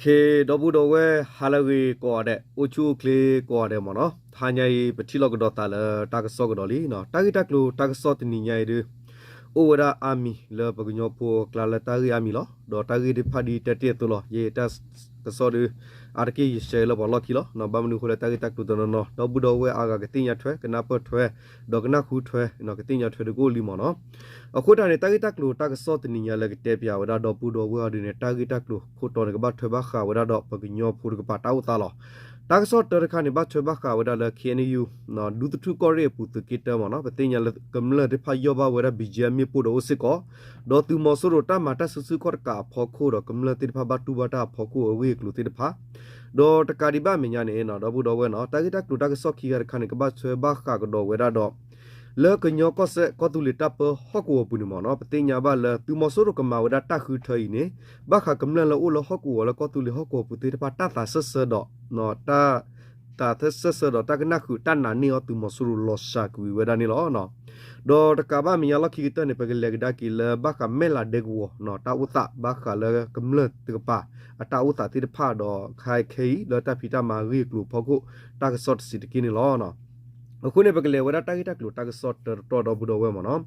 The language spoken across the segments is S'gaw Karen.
ဒီပုၢ်ဒီဝဲၢ် ဟါလၢအဂ့ၤကိးဂၤဒဲး, အိၣ်ဆူၣ်အိၣ်ချ့ကိးဂၤဒဲးမ့ၢ်နီၤ, တဟါညါအံၤ ပထံၣ်လိာ်ကဒီးသးလၢတၢ်ကစီၣ်ကဒီးလံ. တၢ်ဂ့ၢ်တၢ်ကျိၤတၢ်ကစီၣ်တနံၤညါအံၤဒုး အိၣ်ဝဲဒၣ်အါမံၤလၢပကညီဖိအကျါလၢတၢ်ဂ့ၢ်အါမံၤလီၤ. ဒီးတၢ်ဂ့ၢ်သ့ၣ်တဖၣ်ဒ်တဲတ့ၢ်အသိးလီၤ. ယတၢ်ကစီၣ်ဒုး အါတက့ၢ်ယ share လၢပှၤလီၢ်ခံလီၤ. ဘၣ်မနုၤအဃိလဲၣ် တၢ်ဂ့ၢ်တၢ်ကျိၤတနီၤနီၤ ဒီပုၢ်ဒီဝဲၢ်အါဂၤကသ့ၣ်ညါထွဲ ကနၢ်ပၢၢ်ထွဲ ဒီးကနၢ်ဟူထွဲ ကသ့ၣ်ညါထွဲဒုးကအိၣ်လံမ့ၢ်နီၤ. အဃိတၢ်န့ၣ် တၢ်ဂ့ၢ်တၢ်ကျိၤတၢ်ကစီၣ်တနံၤညါလၢကတဲပၠးဝဲဒၣ်ဒီပုၢ်ဒီဝဲၢ်အံၤဒုးန့ၣ် တၢ်ဂ့ၢ်တၢ်ကျိၤခိၣ်တီန့ၣ် ကဘၣ်ထွဲဘၣ်ဃးဝဲဒၣ်ဒီးပကညီဖိတကပၤတၢ်အိၣ်သးလီၤ. တၢ်ကစီၣ်တၢတခါန့ၣ် ဘၣ်ထွဲဘၣ်ဃးဝဲဒၣ်လၢ KNU ဒူသထူၣ်ကီၢ်ရ့ၣ်အပူၤသုးက့တၢမ့ၢ်နီၤ, ပသ့ၣ်ညါလၢကမျၢၢ်သ့ၣ်တဖၣ်ယီၢ်ဘၣ်ဝဲဒၣ် BGF မ့ၣ်ပိၢ်ဒီးအိၣ်စ့ၢ်ကီး, ဒီးသုးမီၤစိရိၤတၢ်မၤတၢ်စုဆူၣ်ခီၣ်တကးအဖီခိၣ်ဒီးကမျၢၢ်သ့ၣ်တဖၣ်ဘၣ်တူၢ်ဘၣ်တၢ်အဖီခိၣ်အဂ့ၢ်အကျိၤသ့ၣ်တဖၣ်, ဒီးတကးဒံးဘၣ်အမဲာ်ညါန့ၣ် ဒီပုၢ်ဒီဝဲၢ်နီၤ တၢ်ဂ့ၢ်တၢ်ကျိၤတၢ်ကစီၣ်ခံခါတခါန့ၣ် ကဘၣ်ထွဲဘၣ်ဃးကဒီးဝဲဒၣ်ဒီး လၢကညီကီၢ်စဲၣ်ကီၢ်သူလ့ၤတၢ်ပၢဟီၣ်ကဝီၤပူၤန့ၣ်မ့ၢ်နီၤ, ပသ့ၣ်ညါဘၣ်လၢသုးမီၤစိရိၤကမၤဝဲဒၣ်တၢ်ဃုထၢအံၤန့ၣ် ဘၣ်ဃးကမျၢၢ်လၢအိၣ်လၢဟီၣ်ကဝီၤလၢကီၢ်သူလ့ၤဟီၣ်ကဝီၤပူၤသ့ၣ်တဖၣ် တၢ်သးစၢၢ်ဆၢဒီး တၢ် တၢ်သးစၢၢ်ဆၢဒီးတၢ်ကနၣ်ဃုာ်တၢ်နာ်န့ၢ်အီၤသုးမီၤစိရိၤလီၤစှၤကွံာ်ဝဲဒၣ်န့ၣ်လီၤ. ဒီးတကးဘၣ်မဲာ်ညါလီၢ်ခံကတၢၢ်န့ၣ် ပကလဲၤကဒါက့ၤလၢဘၣ်ဃးမဲၢ်လးဒဲကဝီၤ တၢ်အိၣ်သး ဘၣ်ဃးလၢကမျၢၢ်တကပၤ အတၢ်အိၣ်သးသ့ၣ်တဖၣ်ဒီး ခဲခဲအံၤလၢတၢ်ဖံးတၢ်မၤအဂ့ၢ်အကျိၤအဖီခိၣ် တၢ်ကစီၣ်တဆံးတက့ၢ်န့ၣ်လီၤ. အဃိန့ၣ် ပကလဲၤဝဲဒၣ်တၢ်ဂ့ၢ်တၢ်ကျိၤတၢ်ကစီၣ်တၢတပတီၢ်ဒီပုၢ်ဒီဝဲၢ်မ့ၢ်နီၤ.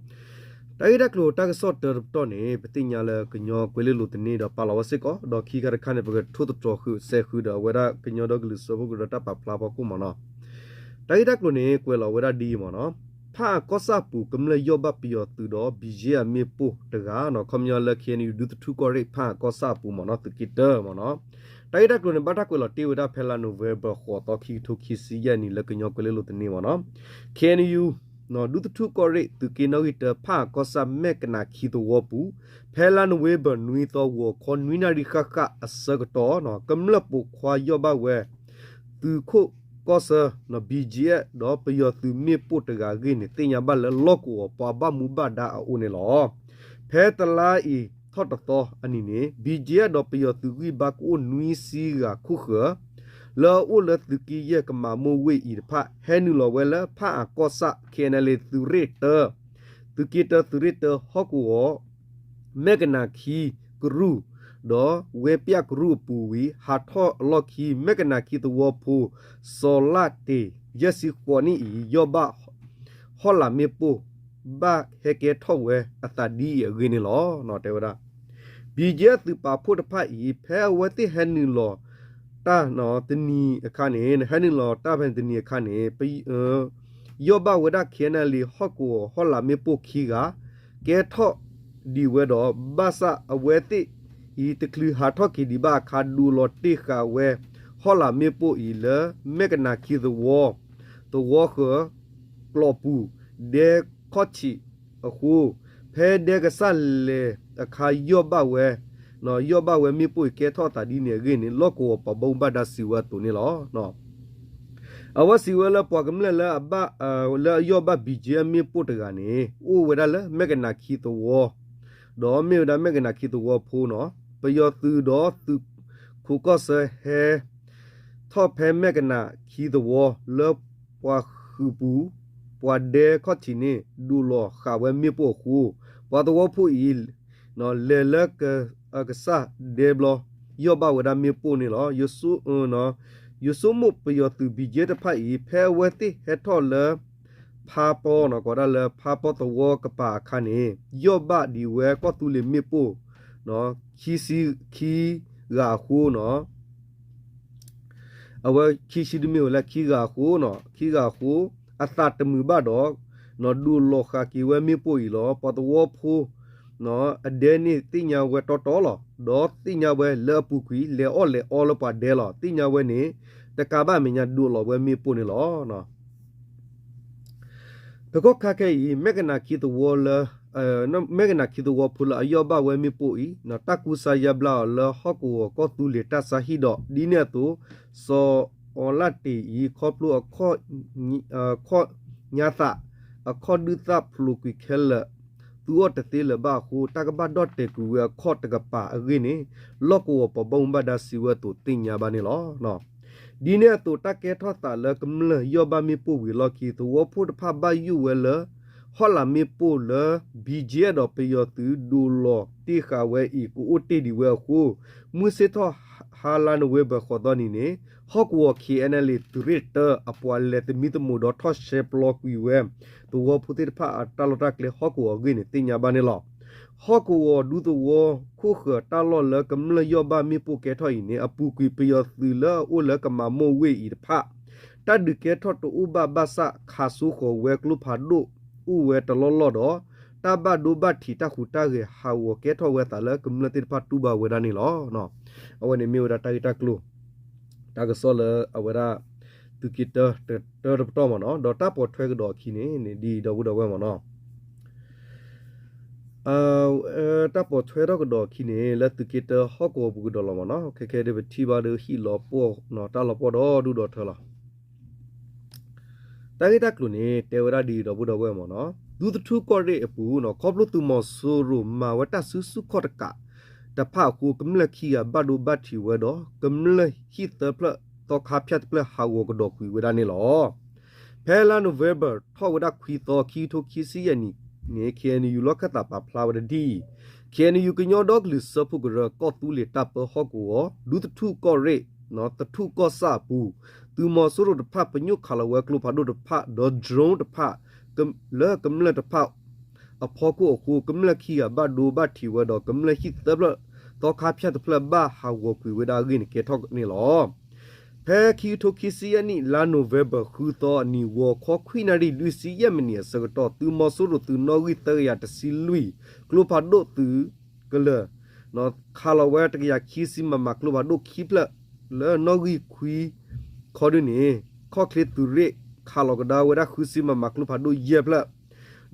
တၢ်ဂ့ၢ်တၢ်ကျိၤတၢ်ကစီၣ်တၢတပတီၢ်န့ၣ် ပသ့ၣ်ညါလၢကညီကွဲၤလ့လိၤသန့ဒီးပာ်လီၤဝဲစ့ၢ်ကီး ဒီးခံခါတခါန့ၣ် ပကထိၣ်သတြီၤဃုာ်စဲးဃုာ်ဒီးအဝဲဒၣ်ကညီဒီကလုာ်စၢဖှိၣ်ကရၢတၢ်ပာ်ဖျါဖီခိၣ်မ့ၢ်နီၤ. တၢ်ဂ့ၢ်တၢ်ကျိၤန့ၣ် ကွဲးလီၤဝဲဒၣ်ဒ်အံၤမ့ၢ်နီၤ, ဖၣ်အၣ်ကီၢ်ဆၣ်အပူၤ ကမျၢၢ်ယီၢ်ဘၣ်ပယီၤသုးဒီး BGF အမ့ၣ်ပိၢ်တဂၤနီၤ, ခီပညီလၢ KNU ဒူသထူၣ်ကီၢ်ရ့ၣ် ဖၣ်အၣ်ကီၢ်ဆၣ်အပူၤမ့ၢ်နီၤ သုးက့တၢမ့ၢ်နီၤ. တၢ်ဂ့ၢ်တၢ်ကျိၤန့ၣ် ဘၣ်တၢ်ကွဲးလီၤတ့ၢ်ဝဲဒၣ်ဖဲလါနိၣ်ဝ့ဘၢၣ် ဃိးသီ ခံကထိခံဆံယဲၢ်နံၣ် လၢကညီကွဲၤလ့လိၤသန့မ့ၢ်နီၤ. KNU ဒူသထူၣ်ကီၢ်ရ့ၣ် သုးက့နီၣ်ဂံၢ်တၢ ဖၣ်အၣ်ကီၢ်ဆၣ် မဲၢ်ကနၣ်ခံသဝီပူၤ ဖဲလါနိၣ်ဝ့ဘၢၣ် နွံသီ ဂီၤခီနွံနၣ်ရံၣ်ဃၣ်ဃၣ်အဆၢကတီၢ်နီၤ, ကမျၢၢ်ပိာ်ခွါယီၢ်ဘၣ်ဝဲ သုးခိၣ်ကီၢ်ဆၢ BGF ဒီးပယီၤသုးမ့ၣ်ပိၢ်တဂၤအဂ့ၢ်န့ၣ် သ့ၣ်ညါဘၣ်လၢလီၢ်ကဝီၤပှၤဘၣ်မူဘၣ်ဒါအအိၣ်န့ၣ်လီၤ. ဖဲတလါအံၤထီၣ်တသီအနံၤန့ၣ် BGF ဒီးပယီၤသုးဂံၢ်ဘါကအိၣ်နွံဆံဂၤခိၣ်ဃၢၤ လၢအအိၣ်လၢသုးက့ယဲၢ်ကမၤမိၢ်ဝ့ၢ်အံၤတဖၣ် ဟဲနုာ်လီၤဝဲလၢဖၣ်အၣ်ကီၢ်ဆၣ် KNLA သုးရ့ၣ်တၢ သုးက့တၢ သုးရ့ၣ်တၢဟီၣ်ကဝီၤ မဲၢ်ကနၣ်ခံကရူၢ် ဒီးဝဲပျၢ်ကရူၢ်အပူၤဝံၤ ဟးထီၣ်အလီၢ်ခံ မဲၢ်ကနၣ်ခံသဝီဖိ စီၤလၣ်တ့ၢ် ယဲၢ်ဆံဃိးနံၣ်အံၤ ယီၢ်ဘၣ် ဟီၣ်လာ်မ့ၣ်ပိၢ် ဘၣ်ဟဲကဲထီၣ်ဝဲအသးဒ်အံၤအဂ့ၢ်န့ၣ်လီၤ. တဲဝဲဒၣ် BGF သုးပာ်ဖှိၣ်တဖၣ်အံၤ ဖဲအဝဲသ့ၣ်ဟဲနုာ်လီၤတၢ်တနံၤအခါန့ၣ် ဟဲနုာ်လီၤတၢ်ဖဲန့ၣ်တနံၤအခါန့ၣ် ယီၢ်ဘၣ်ဝဲဒၣ် KNLA ဟီၣ်ကဝီၤဟီၣ်လာ်မ့ၣ်ပိၢ်ခံဂၤ ကဲထီၣ်ဒံးဝဲဒီး ဘၣ်ဆၣ်အဝဲသ့ၣ်အံၤ တချုးဟးထီၣ်က့ၤဒံးဘၣ်အခါ ဒိးလီၤတ့ၢ်ဃာ်ဝဲ ဟီၣ်လာ်မ့ၣ်ပိၢ်အံၤလၢ မဲၢ်ကနၣ်ခံသဝီ သဝီဃၢၤ ကျိးပူၤ ဒဲခီၣ်ထံးအဃိ ဖဲဒဲကစၢ်လဲၤအခါယီၢ်ဘၣ်ဝဲ ယီၢ်ဘၣ်ဝဲမ့ၣ်ပိၢ်အံၤကဲထီၣ်သးဒ်န့ၣ်အဂ့ၢ်န့ၣ် လီၢ်ကဝီၤပှၤဘၣ်မူဘၣ်ဒါစံးဝဲအသိးန့ၣ်လီၤ. အဝဲစံးဝဲလၢပှၤကမျၢၢ်လၢအဘၣ် လၢအယီၢ်ဘၣ် BGF မ့ၣ်ပိၢ်တဂၤန့ၣ် အိၣ်ဝဲဒၣ်လၢမဲၢ်ကနၣ်ခံသဝီ ဒီးမ့ၢ်ဝဲဒၣ်မဲၢ်ကနၣ်ခံသဝီဖိနီၤ, ပယီၤသုးဒီးသုးခိးကီၢ်ဆၢဟဲ ထီၣ်ဖဲမဲၢ်ကနၣ်ခံသဝီ လၢပှၤဃုာ်ပူၤ ပှၤဒဲခီၣ်ထံးန့ၣ် ဒိးလီၤဃာ်ဝဲမ့ၣ်ပိၢ်အဃိ ပှၤသဝီဖိအံၤ လဲၤလၢကစၢ်ဒဲဘျီ ယီၢ်ဘၣ်ဝဲဒၣ်မ့ၣ်ပိၢ်န့ၣ်လီၤ. ယဆိကမိၣ်ပယီၤသုး BGF တဖၣ်အံၤ ဖဲအဝဲသ့ၣ်ဟဲထီၣ်လၢ ဖါပီနီၤ ကိးဒၣ်လၢဖါပီသဝီကပၤအခါန့ၣ် ယီၢ်ဘၣ်ဒံးဝဲကီၢ်သူလ့ၤမ့ၣ်ပိၢ် ခံဆံခံဂၤအဃိနီၤ အဝဲခံဆံတမ့ၢ်ဝဲလၢခံဂၤအဃိနီၤ ခံဂၤအဃိ အသးတမုာ်ဘၣ်ဒီး ဒိးလီၤဃာ်က့ၤဝဲမ့ၣ်ပိၢ်အံၤလီၤ. ပှၤသဝီဖိ အဒဲန့ၣ်သ့ၣ်ညါဝဲတီတီလီၤ. ဒီးသ့ၣ်ညါဝဲလၢအပူၤကွံာ် လဲၤအီၣ်လဲၤအီလၢပှၤဒဲလီၤ. သ့ၣ်ညါဝဲန့ၣ် တကးဘၣ်အမဲာ်ညါဒိးလီၤဝဲမ့ၣ်ပိၢ်န့ၣ်လီၤ. တကီၢ်ခါခဲအံၤ မဲၢ်ကနၣ်ခံသဝီလၢ မဲၢ်ကနၣ်ခံသဝီဖိလၢအယီၢ်ဘၣ်ဝဲမ့ၣ်ပိၢ်အံၤ တၢ်ကူစါယါဘျါအီၤလၢဟီၣ်ကဝီၤကီၢ်သူလ့ၤတၢ်ဆါဟံၣ်ဒီး ဒ်န့ၣ်အသိး စီၤအီလၣ်တ့ၢ်အံၤ ခီဖျိအခီၣ်ညါသး အခီၣ်ဒုၣ်သၣ်ဖျိးကွံာ်ခဲလၢာ် သူအီၣ်တသ့လၢၤဘၣ်အဃိ တၢ်ကဘၣ်ဒီၣ်တဲာ်ကွံာ်ဝဲအခီၣ်တကပၤအဂ့ၢ်န့ၣ် လီၢ်ကဝီၤပှၤဘၣ်မူဘၣ်ဒါစံးဝဲအသိးသ့ၣ်ညါဘၣ်န့ၣ်လီၤ. ဒ်န့ၣ်အသိး တၢ်ကဲထီၣ်သးလၢကမျၢၢ်ယီၢ်ဘၣ်မ့ၣ်ပိၢ်ဝံၤအလီၢ်ခံ သဝီဖိတဖၣ်ဘၣ်ယိၣ်ဝဲလၢ ဟီၣ်လာ်မ့ၣ်ပိၢ်လၢ BGF ဒီးပယီၤသုးဒိးလီၤတ့ၢ်ဃာ်ဝဲအံၤ ကအိၣ်တ့ၢ်ဒံးဝဲအဃိ မုၢ်ဆ့ၣ်ထီၣ် ဖဲလါနိၣ်ဝ့ဘၢၣ်ဃိးသီနံၤန့ၣ် ဟီၣ်ကဝီၤ ခ့ၣ်အဲၣ်ယူၣ်လ့ၣ် သုးရ့ၣ်တၢ အပှၤလဲၤသမံသမိးဒီးထီၣ်ရှဲပျီကွံာ်ဝဲ သဝီဖိသ့ၣ်တဖၣ်အတၢ်လီၢ်တၢ်ကျဲဟီၣ်ကဝီၤအဂ့ၢ်န့ၣ် သ့ၣ်ညါဘၣ်န့ၣ်လီၤ. ဟီၣ်ကဝီၤဒူသဝီခိၣ်ဃၢၤတၢ်လီၢ်လၢကမျၢၢ်ယီၢ်ဘၣ်မ့ၣ်ပိၢ်ကဲထီၣ်အံၤန့ၣ် အပူၤကွံာ်ပယီၤသုးလၢအအိၣ်လၢကမၤမိၢ်ဝ့ၢ်အံၤတဖၣ် တၢ်ဒုးကဲထီၣ်တအိၣ်ဘၣ်ဘၣ်ဆၣ် ခးစိဃီၤဝဲကျိဖးဒိၣ်အိၣ်ဝဲတလီၢ်လီၢ်ဒီး တၢ်ဘၣ်ဒိဘၣ်ထံးတၢ်ဟူးတၢ်ဂဲၤဟးဂီၤကဲထီၣ်ဝဲအသးလၢကမျၢၢ်သ့ၣ်တဖၣ်တူၢ်ဘၣ်ဝဲဒၣ်န့ၣ်လီၤ. အဝဲန့ၣ်မ့ၢ်ဝဲဒၣ်တၢ်ဂ့ၢ်တၢ်ကျိၤ တၢ်ကစီၣ်လၢအဝဲဒၣ် သုးက့တၢ တၢတပတီၢ်မ့ၢ်နီၤ ဒီးတၢ်ပိာ်ထွဲကဒီးအခံန့ၣ် ဒ်ဒီပုၢ်ဒီဝဲၢ်မ့ၢ်နီၤ တၢ်ပိာ်ထွဲထီၣ်ကဒီးအခံန့ၣ် လၢသုးက့တၢဟီၣ်ကဝီၤပူၤကဒီးလီၤမ့ၢ်နီၤ ခဲခဲဒ်ပထံၣ်ဘၣ်ဒီးဟံၣ်လီၤပှီၢ် တၢ်လီၤပှီၢ်ဒီဒူၣ်ဒီထၢလီၤ. တၢ်ဂ့ၢ်တၢ်ကျိၤန့ၣ် တဲဝဲဒၣ်ဒ်ဒီပုၢ်ဒီဝဲၢ်မ့ၢ်နီၤ ဒူသထူၣ်ကီၢ်ရ့ၣ်အပူၤ ခီဖျိသုးမီၤစိရိၤမၤဝဲတၢ်စုဆူၣ်ခီၣ်တကး တဖၣ်အဃိကမျၢၢ်ခံဂၤဘၣ်ဒိဘၣ်ထံးဝဲဒီး ကမျၢၢ်ဟံၣ်သၢဖျၢၣ်သီခါဖၠၣ်တဖျၢၣ်ဟးဂီၤကဒီးကွံာ်ဝဲဒၣ်န့ၣ်လီၤ. ဖဲလါနိၣ်ဝ့ဘၢၣ်ထီၣ်ဝဲဒၣ်ခွံသီ ခံကထိခံဆံယဲၢ်နံၣ်န့ၣ် ခ့ၣ်အဲၣ်ယူၣ်လီၢ် ခၢၣ်သး ပာ်ဖျါဝဲဒၣ်ဒ်အံၤ ခ့ၣ်အဲၣ်ယူၣ်ကညီဒီကလုာ်စၢဖှိၣ်ကရၢ ကီၢ်သူလ့ၤတၢ်ပၢဟီၣ်ကဝီၤ ဒူသထူၣ်ကီၢ်ရ့ၣ် သထူၣ်ကီၢ်ဆၣ်အပူၤ သုးမီၤစိရိၤတဖၣ်ပညိၣ်ခးလီၤဝဲကျိဖးဒိၣ်တဖၣ် ဒီး drone တဖၣ် လၢကမျၢၢ်တဖၣ်အဖီခိၣ်အဃိ ကမျၢၢ်ခံဂၤဘၣ်ဒိဘၣ်ထံးဝဲဒီး ကမျၢၢ်ဟံၣ်သၢဖျၢၣ် သီခါဖၠၣ်တဖျၢၣ်ဘၣ်ဟးဂီၤကွံာ်ဝဲဒၣ်အဂ့ၢ်န့ၣ်ကဲထီၣ်န့ၣ်လီၤ. ဖဲခံကထိခံဆံယဲၢ်နံၣ် လါနိၣ်ဝ့ဘၢၣ်ဃုသီအနံၤ ဂီၤခီခွံနၣ်ရံၣ်လွံၢ်ဆံယဲၢ်မံးနံးအဆၢကတီၢ် သုးမီၤစိရိၤသုးနီၣ်ဂံၢ်သၢကယၤတဆံလွံၢ် ကျိဖးဒိၣ်သုးကလၢၤ ခးလီၤဝဲတကယၤခံဆံ မမ ကျိဖးဒိၣ်ခံဖျၢၣ် လၢနီၣ်ဂံၢ်ခွံခီဒုန့ၣ် ခီၣ်ချ့သုးရ့ၣ် ခးလီၤကဒါဝဲဒၣ်ဃုဆံ မမ ကျိဖးဒိၣ်ယဲၢ်ဖျၢၣ်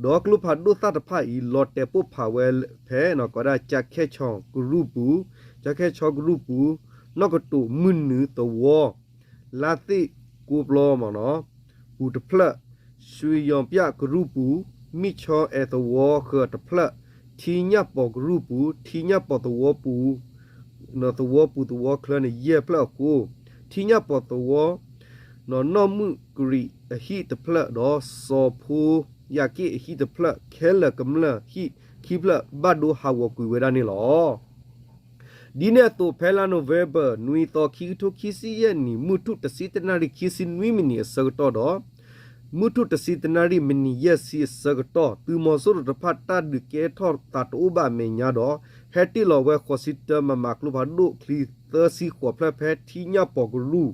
ဒီးကျိဖးဒိၣ်သၣ်တဖၣ်အံၤ လီၤတဲာ်ပိၢ်ဖးဝဲဖဲ ကိးဝဲဒၣ် ကၠၢ်ခဲၣ်ဆီကရူၢ်ပူၤ, ကၠၢ်ခဲၣ်ဆီကရူၢ်ပူၤ, နီၢ်ကတိၤမုၢ်နုာ်သဝီ လါသ့ၣ်ကိပျီမ့ၢ်နီၤ ပူၤတဖျၢၣ်, ရွှေရောင်ပြကရူၢ်ပူၤ, မ့ၢ်ဆီအဲၣ်သဝီဃၢၤတဖျၢၣ်, ထံညၣ်ပီၤကရူၢ်ပူၤ, ထံညၣ်ပီၤသဝီပူၤ, သဝီပူၤသဝီချၢန့ၣ် ယဲၢ်ဖျၢၣ်အဃိ, ထံညၣ်ပီၤသဝီ နီၢ်မုၣ်ကရံးအဟံၣ်တဖျၢၣ် ဒီးစီၤဖိယၣ်က့ၣ်အဟံၣ်တဖျၢၣ် ခဲလၢာ်ကမျၢၢ်ဟံၣ်ခံဖျၢၣ် ဘၣ်ဒိဟးဂီၤကွံာ်ဝဲဒၣ်န့ၣ်လီၤ. ဒ်န့ၣ်အသိး ဖဲလါနိၣ်ဝ့ဘၢၣ် နွံသီ ခံကထိခံဆံယဲၢ်နံၣ် မုၢ်ထူၣ်တဆံတနၣ်ရံၣ် ခံဆံနွံမံးနံးအဆၢကတီၢ်ဒီး မုၢ်ထူၣ်တဆံတနၣ်ရံၣ် မံးနံးယဲၢ်ဆံအဆၢကတီၢ် သုးမီၤစိရိၤတဖၣ် တၢ်ဒုးကဲထီၣ်သးတအိၣ်ဘၣ်အမဲာ်ညါဒီး ဟဲတ့ၢ်လီၤဝဲ ဃိးဆံတၢ မမ ကျိဖးဒိၣ်ချံ သၢဆံဃိးဖျၢၣ် ဖဲထံညၣ်ပီၤကရူၢ်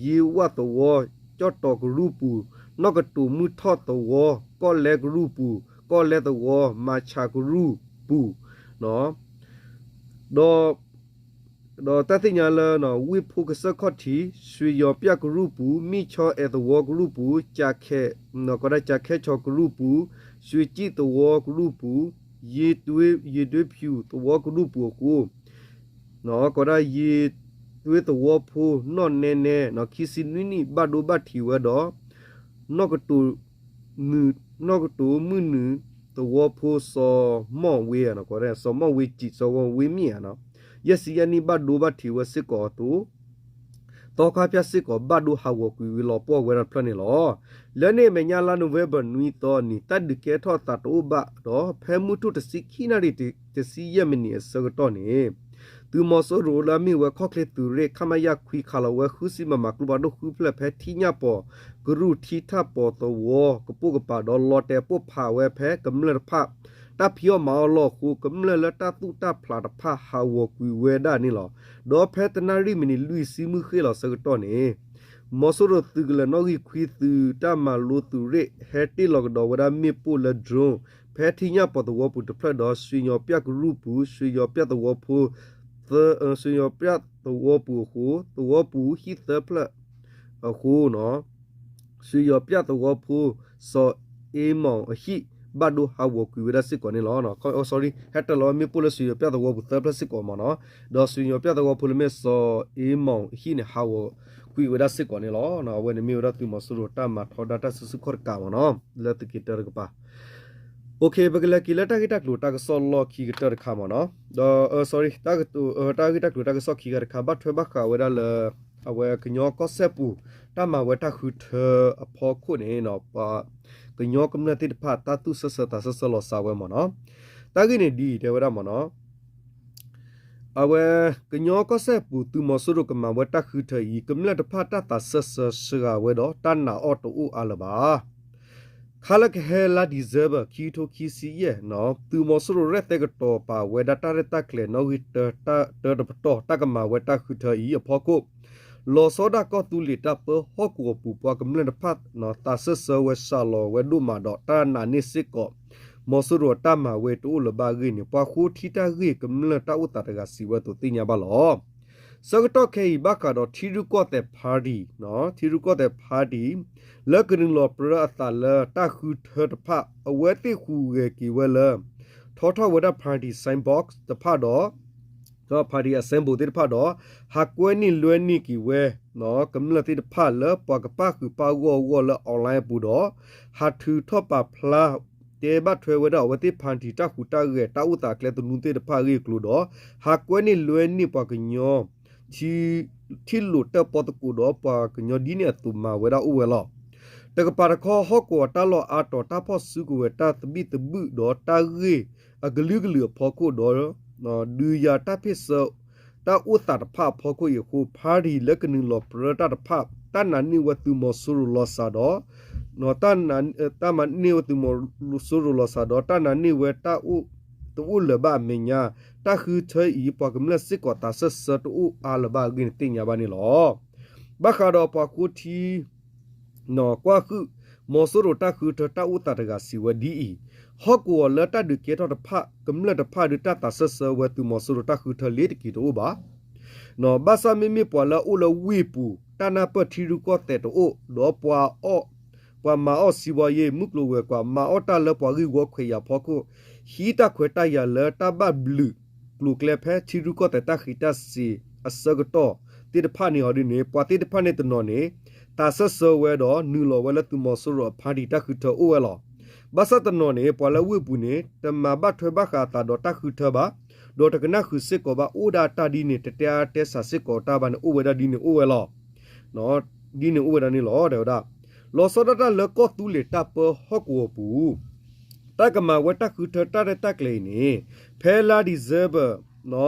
ယ့ဝၣ်သဝီ, ကၠီၣ်တီၤကရူၢ်ပူၤ, နီၢ်ကတိၤမုၢ်ထီၣ်သဝီ, ကီၢ်လဲကရူၢ်ပူၤ, ကီၢ်လဲသဝီ, မၤဆးကရူၢ်ပူၤ, ဒီး ဒီးတၢ်သ့ၣ်ညါလၢ ဝ့ၢ်ဖိကစၢၢ်ခီၣ်ထံး, ရွှေရောင်ပြကရူၢ်ပူၤ, မ့ၢ်ဆီအဲၣ်သဝီကရူၢ်ပူၤ, ကၠၣ်ခဲၣ်, ကိးဝဲဒၣ် ကၠၣ်ခဲၣ်ဆီကရူၢ်ပူၤ, ရွှေစံၣ်သဝီကရူၢ်ပူၤ, ရေတွင်းဖြူသဝီကရူၢ်ပူၤအဃိ ကိးဝဲဒၣ် ရေတွင်းသဝီဖိ နီၢ်နဲနဲ ခံဆံနွံနံၣ် ဘၣ်ဒိဘၣ်ထံးဝဲဒီး နီၢ်ကတိၤ နီၢ်ကတိၤမုၢ်နုာ်သဝီဖိ စီၤမီၣ်ဝ့, စီၤမီၣ်ဝ့ကံး စီၤမီၣ်ဝ့မ့ၣ် ယဲၢ်ဆံယဲၢ်နံၣ် ဘၣ်ဒိဘၣ်ထံးဝဲစ့ၢ်ကီးအသိး သီခါဖၠၣ်စ့ၢ်ကီး ဘၣ်ဒိဟးဂီၤကွံာ်ဝံၤလီၤပှီၢ်ဝဲဒၣ်တဖျၢၣ်န့ၣ်လီၤ. လၢန့ၣ်အမဲာ်ညါ လါနိၣ်ဝ့ဘၢၣ် နွံသီနံၤ တၢ်ဒုးကဲထီၣ်သးတအိၣ်ဘၣ်ဒီး ဖဲမုၢ်ထူၣ်တဆံခံနၣ်ရံၣ် တဆံယဲၢ်မံးနံးအဆၢကတီၢ်န့ၣ် သုးမီၤစိရိၤလၢအမ့ၢ်ဝဲ ခီၣ်ချ့သုးရ့ၣ် ခမရ ခွံ ခးလီၤဝဲ ဃုဆံ မမ ကျိဖးဒိၣ်ဃုဖျၢၣ် ဖဲထံညၣ်ပီၤကရူၢ် ထံထၣ်ပီၤသဝီကပိာ်ကပၤ ဒီးလီၤတဲာ်ပိၢ်ဖးဝဲဖဲကမျၢၢ်တဖၣ် တၢ်ဖံးအီၣ်မၤအီၣ်လီၢ်အဃိ ကမျၢၢ်လၢတၢ်သူၣ်တၢ်ဖျးတဖၣ် ဟးဂီၤကွံာ်ဝဲဒၣ်န့ၣ်လီၤ. ဒီးဖဲတနၣ်ရံၣ်မံးနံးလွံၢ်ဆံမုၢ်ဃ့ၢ်လီၤအဆၢကတီၢ်န့ၣ် မီၤစိရိၤသုးကလၢၤနီၣ်ဂံၢ်ခွံ သုးတၢ်မၤလိသုးရ့ၣ် ဟဲတ့ၢ်လီၤကဒီးဝဲဒၣ်မ့ၣ်ပိၢ်လၢ drone ဖဲထံညၣ်ပီၤသဝီပူၤတဖျၢၣ်ဒီး ရွှေရောင်ပြကရူၢ်ပူၤ, ရွှေရောင်ပြသဝီဖိ သ ရွှေရောင်ပြသဝီပူၤအဃိ သဝီပူၤဟံၣ်သၢဖျၢၣ်အဃိ ရွှေရောင်ပြသဝီဖိ စီၤအ့မီၣ်အဟံၣ် ဘၣ်ဒိဟးဂီၤကွံာ်ဝဲဒၣ်စ့ၢ်ကီးန့ၣ်လီၤ. ဟဲတ့ၢ်လီၤဝဲမ့ၣ်ပိၢ်လၢ ရွှေရောင်ပြသဝီပူၤသၢဖျၢၣ်စ့ၢ်ကီးမ့ၢ်နီၤ, ဒီး ရွှေရောင်ပြသဝီဖိ လၢမ့ၢ်စီၤအ့မီၣ်အဟံၣ်န့ၣ် ဟးဂီၤကွံာ်ဝဲဒၣ်စ့ၢ်ကီးန့ၣ်လီၤ. အဝဲန့ၣ်မ့ၢ်ဝဲဒၣ်သုးမီၤစိရိၤတၢ်မၤထီဒါတၢ်စုဆူၣ်ခီၣ်တကးမ့ၢ်နီၤ လၢသုးက့တၢတကပၤ ပကလဲၤက့ၤလၢတၢ်ဂ့ၢ်တၢ်ကျိၤတၢ်ကစီၣ်လီၢ်ခံကတၢၢ်တခါမ့ၢ်နီၤ, ဒီး တၢ်ဂ့ၢ်တၢ်ကျိၤတၢ်ကစီၣ်ခံဂၤတခါ ဘၣ်ထွဲဘၣ်ဃးဝဲဒၣ်လၢ အဝဲကညီကီၢ်စဲၣ်ပူၤ တၢ်မၤဝဲတၢ်ဃုထၢအဖီခိၣ်န့ၣ် ပှၤကညီကမျၢၢ်သ့ၣ်တဖၣ် တၢ်သူၣ်ဆၢဆၢသးဆၢဆၢလီၤစှၤဝဲမ့ၢ်နီၤ, တၢ်ဂ့ၢ်န့ၣ်ဒ်အံၤ တဲဝဲဒၣ်မ့ၢ်နီၤ အဝဲ ကညီကီၢ်စဲၣ်ပူၤ သုးမီၤစိရိၤကမၤဝဲတၢ်ဃုထၢအံၤ ကမျၢၢ်တဖၣ်တၢ်သးစၢၢ်ဆၢစှၤဝဲဒီး တၢ်နာ်အီၤတအိၣ်အါလၢၤဘၣ်. ခါလၢကဟဲလါ December ခံကထိခံဆံယဲၢ် သုးမီၤစိရိၤရဲၣ်သဲကတီၤပာ်ဝဲဒၣ်တၢ်ရဲၣ်တၢ်ကျဲၤ နီၣ်ဂံၢ်တၢ တၢတပတီၢ် တၢ်ကမၤဝဲတၢ်ဃုထၢအံၤအဖီခိၣ် လီၤဆီဒၣ်ကီၢ်သူလ့ၤတၢ်ပၢဟီၣ်ကဝီၤပူၤ ပှၤကမျၢၢ်တဖၣ် သးစၢၢ်ဆၢဝဲစှၤလီၤဝဲဒိၣ်မးဒီး တၢ်နာ်န့ၢ်စ့ၢ်ကီး မီၤစိရိၤအတၢ်မၤဝဲတအိၣ်လၢၤဘၣ်အဂ့ၢ်န့ၣ် ပှၤဃိထံတၢ်ဂ့ၢ်ကမျၢၢ်တၢ်အိၣ်သးတဂၤစံးဝဲအသိးသ့ၣ်ညါဘၣ်လီၤ. ဆၢကတီၢ်ခဲအံၤ ဘၣ်ဃးဒီးထံရူၢ်ကီၢ်သဲး party, ထံရူၢ်ကီၢ်သဲး party လၢကနုာ်လီၤပြၢအသးလၢတၢ်ဃုထၢတဖၣ် အဝဲသ့ၣ်ဟူးဂဲၤက့ၤဝဲလၢ ထီထီၣ်ဝဲဒၣ် party signboard တဖၣ်ဒီး party အ symbol သ့ၣ်တဖၣ်ဒီး ဟးကွဲန့ၢ်လွဲန့ၢ်က့ၤဝဲ ကမျၢၢ်သ့ၣ်တဖၣ်လၢပှၤကပၣ်ဃုာ်ပၣ်ဂီၢ်အဂီၢ်လၢ online အပူၤဒီး ဟးထုးထီၣ်ပာ်ဖျါ တဲဘၣ်ထွဲဝဲဒၣ်အဝဲသ့ၣ် party တၢ်ဟူးတၢ်ဂဲၤတၢ်အိၣ်သးအကျဲသနူသ့ၣ်တဖၣ်အဂ့ၢ်အကျိၤဒီး ဟးကွဲန့ၢ်လွဲန့ၢ်ပှၤကညီ ထံ ထံၣ်လိာ်တၢၣ်ပီၣ်သကိးဒီးပှၤကညီဒ်န့ၣ်အသိးမၤဝဲဒၣ်အိၣ်ဝဲလီၤ. တကပၤတခီ ဟီၣ်ကဝီၤတၢ်လီၢ်အါတီၤတၢ်ဖီၣ်စုကဝဲၤတၢ်သဘံၣ်သဘုၣ်ဒီးတၢ်ဂ့ၢ်အကလုာ်ကလုာ်အဖီခိၣ်ဒီး ဒုးယၤတၢ်ဖ့ၣ်ဆၢ တၢ်အိၣ်သးတဖၣ်အဖီခိၣ်အံၤအဃိ party လၢကနုာ်လီၤပြၢတၢ်တဖၣ် တၢ်နာ်န့ၢ်ဝဲသုးမီၤစိရိၤလီၤစှၤဒီး တၢ်နာ်န့ၢ်ဝဲသုးမီၤစိရိၤလီၤစှၤဒီး တၢ်နာ်န့ၢ်ဝဲတၢ်အိၣ် တအိၣ်လၢၤဘၣ်အမဲာ်ညါ တၢ်ဃုထၢအံၤ ပှၤကမျၢၢ်စ့ၢ်ကီးသးစၢၢ်ဆၢတအိၣ်အါလၢၤဘၣ်အဂ့ၢ်န့ၣ်သ့ၣ်ညါဘၣ်န့ၣ်လီၤ. ဘၣ်ဃးဒီးပှၤဃိထံ ကွၢ်ဟုၣ် မီၤစိရိၤတၢ်ဃုထၢတၢ်အိၣ်သးတဂၤစံးဝဲဒ်အံၤ, ဟီၣ်ကဝီၤလၢတၢ်ဒုးကဲထီၣ်တဖၣ် ကမျၢၢ်တဖၣ်ဒုးတၢ်သးစၢၢ်ဆၢဝဲသုးမီၤစိရိၤတၢ်ဃုထၢလ့ၤတက့ၤတအိၣ်ဘၣ်. ဘၣ်ဆၣ်မ့မ့ၢ်ပှၤလၢအအိၣ်လၢဝ့ၢ်ပူၤ တၢ်နၢ်ပၢၢ်ထံရူၢ်ကီၢ်သဲးတအိၣ် ဒီးပှၤအီၣ် ပှၤမၤအီၣ်စံးဘီယ့ၣ် မုၢ်ကျိၤဝဲၤကွာ် မၤအီၣ်တၢ်လၢပှၤဂ့ၢ်ဝီခွဲးယာ်ဖီခိၣ် ဟံးတၢ်ခွဲးတၢ်ယာ်လၢတၢ်ဘၣ်ဘျုးကျိၤကျဲဖဲထံရူၢ်ကီၢ်သဲးတၢ်ဃံးတၢ်စ့ၤအဆၢကတီၢ်သ့ၣ်တဖၣ်န့ၣ်အီၤဒ်န့ၣ် ပှၤသ့ၣ်တဖၣ်န့ၣ်တနီၤန့ၣ် သးစၢၢ်ဆၢဝဲဒီးနုာ်လီၤဝဲလၢသုးမီၤစိရိၤအ party တၢ်ဃုထၢအိၣ်ဝဲလီၤ. ဘၣ်ဆၣ်တနီၤန့ၣ် ပှၤလၢဝ့ၢ်ပူၤန့ၣ် တမၤဘၣ်ထွဲဘၣ်ဃးအသးဒီးတၢ်ဃုထၢဘၣ်, ဒီးတကနၣ်ဃုာ်စ့ၢ်ကီးဘၣ် အိၣ်ဒၣ်တၢ်ဒ်န့ၣ် တတဲအါတဲစှၤစ့ၢ်ကီးတၢ်ဘၣ်န့ၣ် အိၣ်ဝဲဒၣ်ဒ်န့ၣ်အိၣ်ဝဲလီၤ. ဒ်န့ၣ်အိၣ်ဝဲဒၣ်န့ၣ်လီၤ တဲဝဲဒၣ်. လီၤဆီဒၣ်တၢ်လၢကီၢ်သူလ့ၤတၢ်ပၢဟီၣ်ကဝီၤပူၤ တၢ်ကမၤဝဲတၢ်ဃုထၢတၢ်ရဲၣ်တၢ်ကျဲၤအံၤန့ၣ် ဖဲလါ December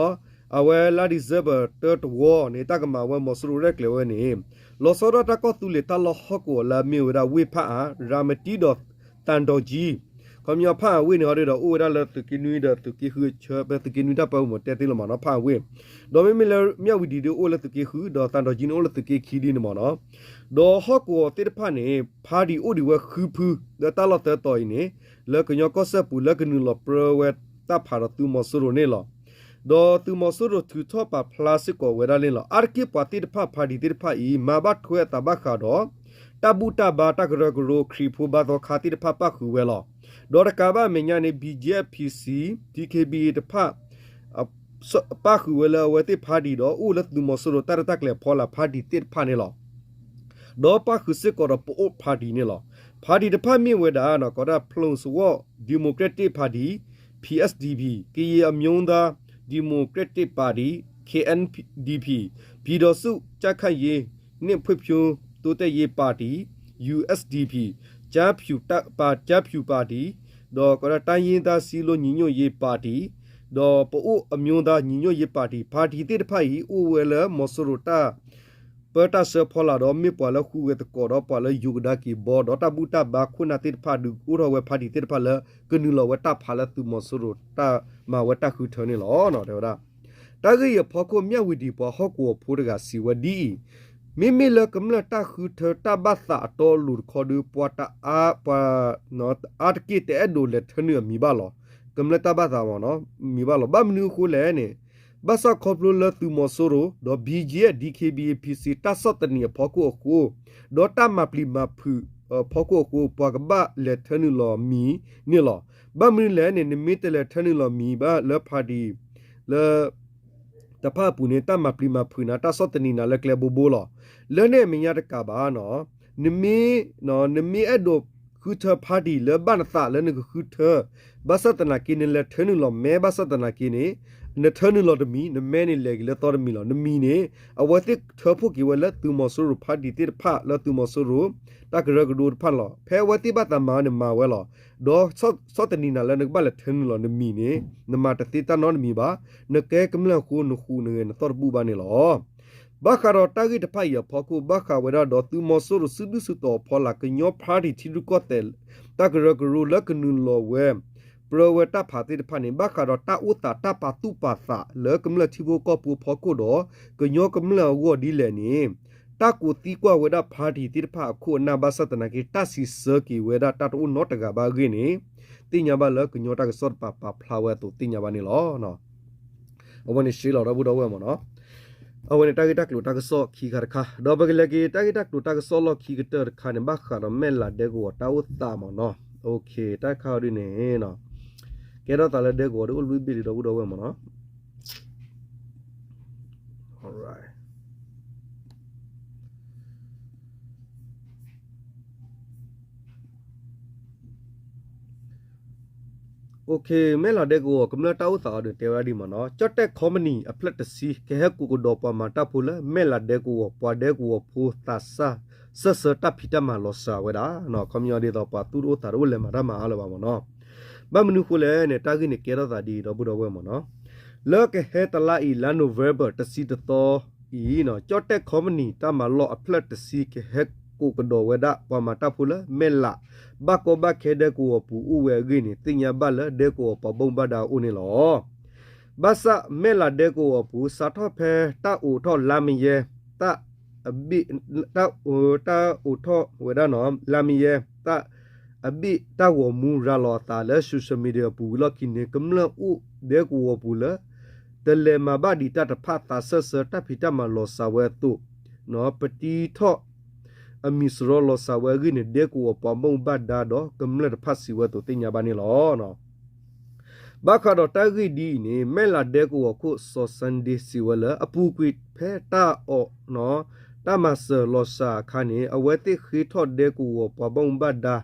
အဝဲလါ December တၢတဝီန့ၣ် တၢ်ကမၤဝဲမီၤစိရိၤရဲၣ်ကျဲၤဝဲန့ၣ် လီၤဆီဒၣ်တၢ်ကီၢ်သူလ့ၤတၢ်လီၢ်ဟီၣ်ကဝီၤလၢအမ့ၢ်ဝဲဒၣ်ဝ့ၢ်ဖၣ်အါ ရၤမတံဒီး သံတောင်ကြီး ခီပညီဖၣ်အါဝ့ၢ်န့ၣ်ဟီဒ်ဒီး အိၣ်ဝဲဒၣ်လၢသုးက့နွံဒီးသုးက့ဃုအဆၢ ဖဲသုးက့နွံတၢ်ပၢမ့ၢ်တဲသ့လီၤမးနီၤ ဖၣ်အါဝ့ၢ်, ဒီးမ့မ့ၢ်လၢမၠၣ်ဝံၤဒံးဒီးအိၣ်လၢသုးက့ဃု ဒီးသံတောင်ကြီးန့ၣ်အိၣ်လၢသုးက့ခံဒ်န့ၣ်မးနီၤ, ဒီးဟီၣ်ကဝီၤသ့ၣ်တဖၣ်န့ၣ် party အိၣ်ဒံးဝဲဃုဖု လၢတၢ်လီၢ်သၢတီၤအံၤန့ၣ် လၢကညီကီၢ်စဲၣ်ပူၤလၢကနုာ်လီၤပြၢဝဲတၢ်ဖးဒီးသုးမီၤစိရိၤန့ၣ်လီၤ. ဒီးသုးမီၤစိရိၤထုးထီၣ်ပာ်ဖျါစ့ၢ်ကီးဝဲဒၣ်န့ၣ်လီၤ. အါတက့ၢ်ပှၤသ့ၣ်တဖၣ် party သ့ၣ်တဖၣ်အံၤ မၤဘၣ်ထွဲအသးဘၣ်ဃးဒီး တၢ်ဘူၣ်တၢ်ဘါတၢ်ကရၢကရိခရံာ်ဖိဘါသီခါသ့ၣ်တဖၣ်ပၣ်ဃုာ်ဝဲလီၤ. ဒီးတကးဘၣ်အမဲာ်ညါန့ၣ် BGF PC DKBA တဖၣ် ပၣ်ဃုာ်ဝဲလၢအဝဲသ့ၣ် party ဒီးအိၣ်လၢသုးမီၤစိရိၤတၢ်ရဲၣ်တၢ်ကျဲၤအဖီလာ် party သ့ၣ်တဖၣ်န့ၣ်လီၤ. ဒီးပၣ်ဃုာ်စ့ၢ်ကီးဒီးပအိၣ် party န့ၣ်လီၤ. party တဖၣ်မ့ၢ်ဝဲဒၣ် ကိးဒၣ် ဖလူးစဝီး Democratic Party PSDP, ကရင်အမျိုးသား Democratic Party KNDP, ပြည်ထောင်စုကြံ့ခိုင်ရေးနှင့်ဖွံ့ဖြိုးတိုးတက်ရေးပါတီ USDP, ကျားဖြူ ကျားဖြူ party ဒီးကိးဒၣ် တိုင်းရင်းသားစည်းလုံးညီညွတ်ရေးပါတီ ဒီးပအိၣ်အမျိုးသားညီညွတ်ရေးပါတီ party သ့ၣ်တဖၣ်အံၤ အိၣ်ဝဲလၢမီၤစိရိၤတၢ် ပၢတၢ်ဆၢဖီလာ်ဒီး မ့ၢ်ပှၤလၢဟူးဂဲၤသကိးဒီးပှၤလၢယိၤကဒါက့ၤဘီ ဒီးတၢ်ဘူၣ်တၢ်ဘါခိၣ်နၢ်သ့ၣ်တဖၣ် ဒုးအိၣ်ထီၣ်ဝဲ party သ့ၣ်တဖၣ်လၢ ကနုာ်လီၤဝဲတၢ်ဖးလၢသုးမီၤစိရိၤတၢ်မၤဝဲတၢ်ဃုထၢန့ၣ်လီၤ တဲဝဲဒၣ်. တၢ်ဂ့ၢ်အံၤအဖီခိၣ် မၠၣ်ဝံၤဒံးပှၤဟီၣ်ကဝီၤဖိတဂၤစံးဝဲဒ်အံၤ, မ့မ့ၢ်လၢကမျၢၢ်တၢ်ဃုထၢတၢ်ဘၣ်သးအတီအလိၤတခီဒီး ပှၤတအါ ပှၤ အါတက့ၢ်တအဲၣ်ဒိးလဲၤထၢနုာ်အမံၤဘၣ်လီၤ. ကမျၢၢ်တၢ်ဘၣ်သးမ့ၢ်နီၤ မံၤဘၣ်လီၤ. ဘၣ်မနုၤအဃိလဲၣ်န့ၣ် ဘၣ်ဆၣ်ခီဖျိလၢသုးမီၤစိရိၤ ဒီး BGF DKBA PC တၢ်ဆီၣ်သနံးအဖီခိၣ်အဃိ ဒီးတၢ်မၤပျံၤမၤဖုးအဖီခိၣ်အဃိ ပှၤကဘၣ်လဲၤထၢနုာ်လီၤမံၤန့ၣ်လီၤ. ဘၣ်မနုၤလဲၣ်န့ၣ် နမ့ၢ်တလဲၤထၢနုာ်လီၤမံၤဘၣ်လၢ party လၢ တဖၣ်အပူၤန့ၣ် တၢ်မၤပျံၤမၤဖုးနၤ တၢ်ဆီၣ်သနံးနၤလၢကျဲဘိဘိလီၤ. လၢန့ၣ်အမဲာ်ညါတကးဘၣ်နီၤ နမ့ၢ် နမ့ၢ်အဲၣ်ဒိးဃုထၢ party လၢဘၣ်နသးလၢနကဃုထၢ ဘၣ်ဆၣ်သနာ်က့ နလဲၤထၢနုာ်လီၤမဲ ဘၣ်ဆၣ်သနာ်က့န့ၣ် နထၢနုာ်လီၤတမံၤ, နမဲန့ၣ်လဲၤက့ၤလၢသီတမံၤလီၤ. နမံၤန့ၣ် အဝဲသ့ၣ်ထၢဖှိၣ်က့ၤဝဲလၢသုးမီၤစိရိၤ party သ့ၣ်တဖၣ် လၢသုးမီၤစိရိၤ တၢ်ကရၢကရိတဖၣ်န့ၣ်လီၤ. ဖဲအဝဲသ့ၣ်ဘၣ်သးမၤန့ၣ်မၤဝဲလီၤ. ဒီးဆီၣ်တနံၤနၤလၢနကဘၣ်လဲၤထၢနုာ်လီၤနမံၤန့ၣ် နမၤတသ့တၢ်နီတမံၤဘၣ်. နကဲကမျၢၢ်အဃိ နဃူနဂဲၤနသီၣ်တဘူၣ်ဘၣ်န့ၣ်လီၤ. ဘၣ်ဃးဒီးတၢ်ဂ့ၢ်တဖၣ်အံၤအဖီခိၣ် ဘၣ်ဃးဝဲဒၣ်ဒီးသုးမီၤစိရိၤစုဒုၣ်စုတီၤအဖီလာ် ကညီ party ထံရူၢ်ကီၢ်သဲး တၢ်ကရၢကရိလၢကနုာ်လီၤဝဲ ပြၢဝဲတၢ်ဖးသ့ၣ်တဖၣ်န့ၣ် ဘၣ်ဃးဒီးတၢ်အိၣ်သးတၢ်ပာ်သူၣ်ပာ်သးလၢကမျၢၢ်ထံဖိကီၢ်ဖိအဖီခိၣ်ဒီး ကညီကမျၢၢ်အဂီၢ်ဒ်လဲၣ်န့ၣ် တၢ်ကိးသံကွၢ်ဝဲဒၣ် party သ့ၣ်တဖၣ်အခိၣ်အနၢ်ဘၣ်ဆၣ်သနာ်က့ တၢ်စံးဆၢက့ၤဝဲဒၣ်တၢ်တအိၣ်နီတဂၤဘၣ်အဂ့ၢ်န့ၣ် သ့ၣ်ညါဘၣ်လၢကညီတၢ်ကစီၣ်တပၤပာ်ဖျါဝဲအသိးသ့ၣ်ညါဘၣ်န့ၣ်လီၤ. အဝဲန့ၣ်ရှဲလီၤဒီပုၢ်ဒီဝဲၢ်မ့ၢ်နီၤ. အဝဲန့ၣ်တၢ်ဂ့ၢ်တၢ်ကျိၤတၢ်ကစီၣ်ခံခါတခါ ဒီးပကလဲၤက့ၤတၢ်ဂ့ၢ်တၢ်ကျိၤတၢ်ကစီၣ်လီၢ်ခံကတၢၢ်တခါန့ၣ် ဘၣ်ဃးဒီးမဲၢ်လးဒဲကဝီၤတၢ်အိၣ်သးမ့ၢ်နီၤ. တၢ်ခါအံၤဒ်န့ၣ် ကဲထီၣ်သးလၢဒဲကဝီၤဒီးအိၣ်လွံၢ်ဘ့ၣ်လံဒီပုၢ်ဒီဝဲၢ်မ့ၢ်နီၤ. မဲၢ်လးဒဲကဝီၤ ကမျၢၢ်တၢ်အိၣ်သးအီၤဒီးတဲဝဲဒၣ်ဒ်မ့ၢ်နီၤ, ကၠီၣ်တဲၣ်ခီပနံၣ်အဖျၢၣ်တဆံ ကဟဲကိးကဒီးပှၤမၤတၢ်ဖိလၢ မဲၢ်လးဒဲကဝီၤ ပှၤဒဲကဝီၤဖိသးစၢ် စၢၢ်ဆၢတၢ်ဖံးတၢ်မၤလီၤစှၤဝဲဒၣ်, ခီပညီဒ်သိးပှၤသူၣ်တအိၣ်သးတအိၣ်လဲၤမၤတၢ်မၤအါလၢၤဘၣ်မ့ၢ်နီၤ. ဘၣ်မနုၤအဃိလဲၣ်န့ၣ် တၢ်ဂ့ၢ်န့ၣ်ကဲထီၣ်သးဒ်အံၤဒီပုၢ်ဒီဝဲၢ်မ့ၢ်နီၤ. လၢကဟဲတလါအံၤ လါ November တဆံတသီအံၤ ကၠီၣ်တဲၣ်ခီပနံၣ်တၢ်မၤလီၢ်အဖျၢၣ်တဆံ ကဟဲကိးကဒီးဝဲဒၣ်ပှၤမၤတၢ်ဖိလၢ မဲၢ်လး ဘၣ်ကီဘၣ်ခဲဒဲကဝီၤပူၤအိၣ်ဝဲအဂ့ၢ်န့ၣ် သ့ၣ်ညါဘၣ်လၢဒဲကဝီၤပှၤဘၣ်မူဘၣ်ဒါအအိၣ်န့ၣ်လီၤ. ဘၣ်ဆၣ်မဲၢ်လးဒဲကဝီၤပူၤ စးထီၣ်ဖဲတၢ်အိးထီၣ်လါမယဲ တၢ် တၢ်အိးထီၣ်ဝဲဒၣ်နီၤ လါမယဲ တၢ်အဘ့ၣ်တၢ်ဂီၤမူရၤလီၤအသးလၢ social media အပူၤဝံၤလီၢ်ခံန့ၣ် ကမျၢၢ်အိၣ်ဒဲကဝီၤပူၤလၢ တလဲၤမၤဘၣ်ဒံးတၢ်တဖၣ် သးစၢၢ်ဆၢတၢ်ဖံးတၢ်မၤလီၤစှၤဝဲအသိး ပတံထီၣ် အမံၤစရီလီၤစှၤဝဲအဂ့ၢ်န့ၣ် ဒဲကဝီၤပှၤဘၣ်မူဘၣ်ဒါဒီးကမျၢၢ်တဖၣ်စံးဝဲအသိးသ့ၣ်ညါဘၣ်န့ၣ်လီၤ. ဘၣ်ဃးဒီးတၢ်ဂ့ၢ်ဒ်အံၤန့ၣ် မဲၢ်လးဒဲကဝီၤခိၣ်စီၤ Sunday စံးဝဲလၢ အပူၤကွံာ်ဖဲတၢ်အီၣ် တၢ်မၤစၢၤလီၤစှၤအခါန့ၣ် အဝဲသ့ၣ်ဃ့ထီၣ်ဒဲကဝီၤပှၤဘၣ်မူဘၣ်ဒါ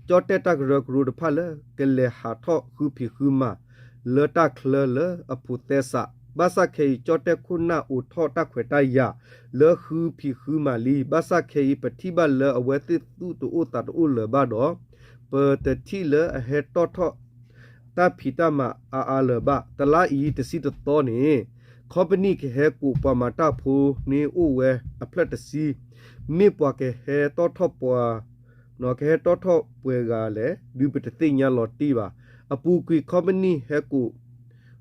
ကၠီၣ်တဲၣ်တၢ်ကရၢကရိတဖၣ်လၢ ကလဲၤဟးထီၣ်ဃုဖံးဃုမၤ လၢတၢ်ချၢလၢအဖိးသဲစး, ဘၣ်ဆၣ်ခဲအံၤ ကၠီၣ်တဲၣ်ခိၣ်နၢ်အိးထီၣ်တၢ်ခွဲးတၢ်ယာ် လၢဃုဖံးဃုမၤလံ, ဘၣ်ဆၣ်ခဲအံၤ ပထံၣ်ဘၣ်လၢအဝဲသ့ၣ်သူၣ်တအိၣ်သးတအိၣ်လၢၤဘၣ်ဒီး ပတထံၣ်လၢအဟဲတီၣ်ထီၣ် တၢ်ဖံးတၢ်မၤအါအါလၢၤဘၣ်. တလါအံၤတဆံတသီန့ၣ် ခီပနံၣ်ကဟဲကိးပှၤမၤတၢ်ဖိန့ၣ် အိၣ်ဝဲအဖျၢၣ်တဆံ, မ့ၢ်ပှၤကဟဲတီၣ်ထီၣ်ပှၤ ကဟဲတီၣ်ထီၣ်ပှဲၤဂၤလဲၣ် ဒုးပတသ့ၣ်ညါလီၤတံၢ်ဘၣ်. အပူၤကွံာ်ခီပနံၣ်ဟဲကိး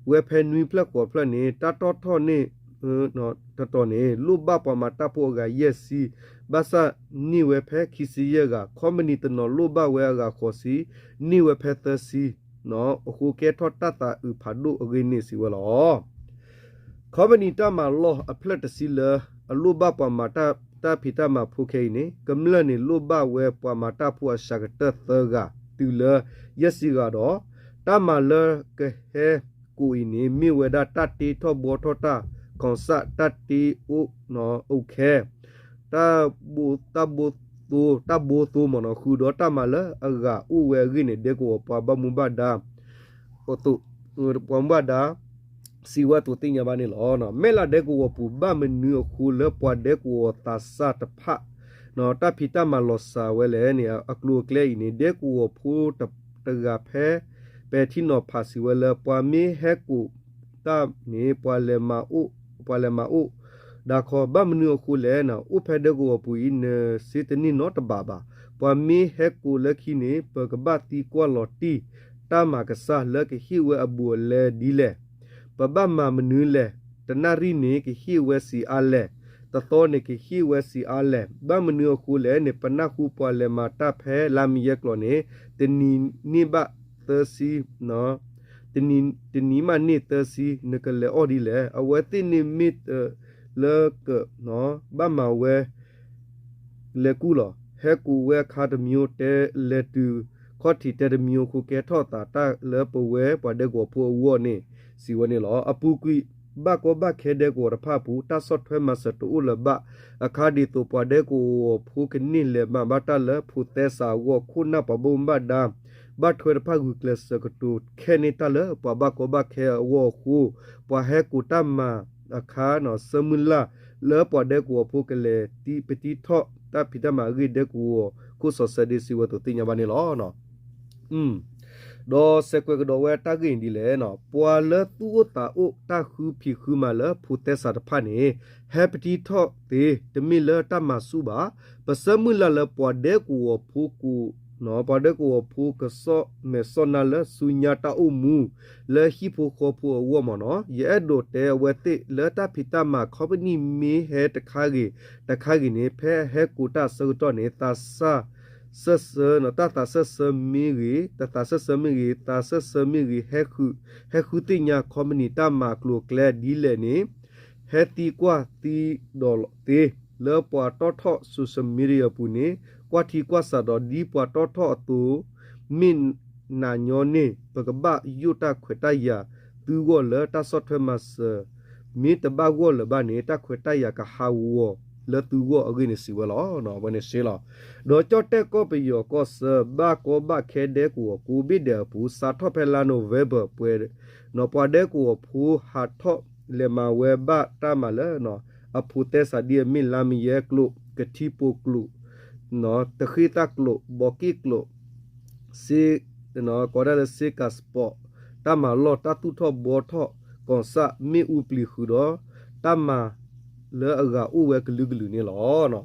ဝဲဖဲနွံဖျၢၣ်ဃိးဖျၢၣ်န့ၣ် တၢ်တီၣ်ထီၣ်န့ၣ် တတီၤန့ၣ် လိၣ်ဘၣ်ပှၤမၤတၢ်ဖိအဂၤယဲၢ်ဆံ, ဘၣ်ဆၣ်န့ၢ်ဝဲဖဲခံဆံယဲၢ်ဂၤ, ခီပနံၣ်တနီၤလိၣ်ဘၣ်ဝဲအဂၤဃိးဆံ, န့ၢ်ဝဲဖဲသၢဆံ, အဃိကဲထီၣ်တၢ်သးအုးဖးဒိၣ်အဂ့ၢ်န့ၣ်စံးဝဲလီၤ. ခီပနံၣ်တၢ်မၤလီၢ်အဖျၢၣ်တဆံလၢ အလိၣ်ဘၣ်ပှၤမၤတၢ် တၢ်ဖံးတၢ်မၤဖိခဲအံၤန့ၣ် ကမျၢၢ်န့ၣ်လိၣ်ဘၣ်ဝဲပှၤမၤတၢ်ဖိအစှၤကတၢၢ်သၢဂၤ တုၤလၢယဲၢ်ဆံဂၤဒီး တၢ်မၤလၢကဟဲကိးအံၤန့ၣ် မ့ၢ်ဝဲဒၣ်တၢ်တ့ထီၣ်ဘှီထီၣ်တၢ် ခီၣ်စၣ် တၢ်တ့အိၣ် အိၣ်ခဲ တၢ်ဘိ တၢ်ဘိသိ တၢ်ဘိသိမ့ၢ်နီၤ ဃုာ်ဒီးတၢ်မၤလၢအဂၤအိၣ်ဝဲအဂ့ၢ်န့ၣ် ဒဲကဝီၤပှၤဘၣ်မူဘၣ်ဒါ ပှၤမူဘၣ်ဒါ စံးဝဲအသိးသ့ၣ်ညါဘၣ်န့ၣ်လီၤ. မဲၢ်လးဒဲကဝီၤပူၤ ဘၣ်မနုၤအဃိလၢပှၤဒဲကဝီၤသးစၢ်တဖၣ် တၢ်ဖံးတၢ်မၤလီၤစှၤဝဲလဲၣ်န့ၣ် အကျိၤအကျဲအံၤန့ၣ် ဒဲကဝီၤဖိတဂၤဖဲ ပဲာ်ထံနီၤဖးစံးဝဲလၢ ပှၤမ့ၢ်ဟဲကိးတၢ်န့ၣ် ပှၤလဲၤမၤအိၣ် ပှၤလဲၤမၤအိၣ် ဒၣ်ခီ ဘၣ်မနုၤအဃိလဲၣ်န့ၣ် အိၣ်ဖဲဒဲကဝီၤပူၤအံၤ နစ့တန့ၢ်နီတဘးဘၣ်. ပှၤမ့ၢ်ဟဲကိးလၢခံန့ၣ် ပကဘၣ်သံကွၢ်လီၤတံၢ် တၢ်မၤကစၢ်လၢကဟ့ၣ်ဝဲအဘူးအလဲဒ်လဲၣ် ပဘၣ်မၤမနုၤလဲၣ်, တနၣ်ရံၣ်န့ၣ် ကဟ့ၣ်ဝဲဆံးအါလဲၣ်, တသီန့ၣ် ကဟ့ၣ်ဝဲဆံးအါလဲၣ်. ဘၣ်မနုၤအဃိလဲၣ်န့ၣ် ပနၢ်ဟူပှၤလဲၤမၤတၢ်ဖဲလါမယဲၢ်ကျိာ်န့ၣ် တနံၤန့ၢ်ဘၣ်သၢဆံ တနံၤမးန့ၢ်သၢဆံ နကလဲၤအီၣ်ဒ်လဲၣ်. အဝဲသ့ၣ်န့ၣ်မ့ၢ်တလၢက ဘၣ်မၤဝဲ လဲၤကူၣ်လီၤ. ဟဲကိးဝဲအခါတမံၤ တဲလဲၤတုၤခီၣ်ထံးတဲတမံၤအဃိ ကဲထီၣ်သးတၢ်လၢပဝဲပှၤဒဲကဝီၤဖိအဂီၢ်န့ၣ် စံးဝဲန့ၣ်လီၤ. အပူၤကွံာ် ဘၣ်ကီဘၣ်ခဲဒဲကဝီၤတဖၣ်အပူၤ တၢ်ဆီၣ်ထွဲမၤစၢၤတအိၣ်လၢၤဘၣ်အခါ ဒ်သိးပှၤဒဲကဝီၤဖိကန့ၢ်လဲၤမၤဘၣ်တၢ်လၢဖိးသဲစးအဂီၢ် ခိၣ်နၢ်ပှၤဘၣ်မူဘၣ်ဒါ ဘၣ်ထွဲတဖၣ်ဂုာ်ကျဲးစၢးကတိၤခဲန့ၢ်တၢ်လၢပှၤဘၣ်ကီဘၣ်ခဲအဂီၢ်အဃိ, ပှၤဟဲကိးတၢ်မၤအခါ ဆၢမုၢ်လၢ်လၢပှၤဒဲကဝီၤဖိကလဲၤ ပတံထီၣ်တၢ်ဖံးတၢ်မၤအဂ့ၢ် ဒဲကဝီၤခိၣ်စီၤစဲဒ့စံးဝဲအသိးသ့ၣ်ညါဘၣ်န့ၣ်လီၤ. ဒီးစဲးကွဲးကဒီးဝဲတၢ်ဂ့ၢ်အံၤဒ်လဲၣ်, ပှၤလၢသူၣ်အိၣ်သးအိၣ်တၢ်ဃုဖံးဃုမၤလၢဖိးသဲစးတဖၣ်န့ၣ် ဟဲပတံထီၣ်သ့ တမ့ၢ်လၢတၢ်မၤဆူၣ်ဘၣ်. ပဆၢမုၢ်လၢ်လၢပှၤဒဲကဝီၤဖိကိး ပှၤဒဲကဝီၤဖိကဆီၣ်မဲာ်ဆီၣ်နါလၢဆူညါတၢ်အိၣ်မူ လၢဟံၣ်ဖိဃီဖိအဂီၢ်မ့ၢ်နီၤ. ယအဲၣ်ဒိးတဲအဝဲသ့ၣ်လၢတၢ်ဖံးတၢ်မၤ company မ့ၢ်ဟဲတခါဂ့ၤ တခါဂ့ၤန့ၣ် ဖဲဟဲကိးတၢ်အဆၢကတီၢ်န့ၣ် သးစၢ်ဆၢ တၢ်သးစၢ်ဆၢမ့ၢ်ဂ့ၤ, တသးစၢ်ဆၢမ့ၢ်ဂ့ၤ, သးစၢ်ဆၢမ့ၢ်ဂ့ၤ ဟဲဃုသ့ၣ်ညါ company တၢ်မၤအကျိၤအကျဲဒ်လဲၣ်န့ၣ် ဟဲသံကွၢ်သံဒီးသ့ လၢပှၤတီၣ်ထီၣ် social media အပူၤန့ၣ် ကွၢ်ထံကွၢ်ဆးဒီး ဒ်ပှၤတီၣ်ထီၣ်အသိး မ့ၢ်နးညီန့ၢ် ပကဘၣ်ယိၣ်တၢ်ခွဲးတၢ်ယာ်သုဂီၢ်လၢတၢ်ဆီၣ်ထွဲမၤစၢၤ မ့ၢ်တဘၣ်ဂီၢ်လၢၤဘၣ်န့ၣ် တၢ်ခွဲးတၢ်ယာ်ကဟးဂီၤလၢသုဂီၢ်အဂ့ၢ်န့ၣ်စံးဝဲလီၤ. အဝဲန့ၣ်စ့လီၤ. ဒီးကၠီၣ်တဲၣ်ကီၢ်ပယီၤကီၢ်ဆၢ ဘၣ်ကီဘၣ်ခဲဒဲကဝီၤကိးဘ့ၣ်ဒဲးအပူၤ စးထီၣ်ဖဲလါ November ပှဲၤ ပှၤဒဲကဝီၤဖိဟးထီၣ်လဲၤမၤဝဲဘၣ်တၢ်မၤလၢ အဖိးသဲစးဒ်အမ့ၢ် လါမယဲကျိာ်, ကထံပိာ်ကျိာ်, တဃ့ၢ်သၣ်ကျိာ်, ဘီက့ၣ်ကျိာ်, စ့ ကိးဒၣ်လၢစ့ကၤစပီး, တၢ်မၤလီၢ်, တၢ်သူၣ်ထီၣ်ဘှီထီၣ်, ကီၢ်စၣ်မ့ၣ်အူပျံၤဃုာ်ဒီး တၢ်မၤလၢအဂၤအိၣ်ဝဲကလုာ်ကလုာ်န့ၣ်လီၤ.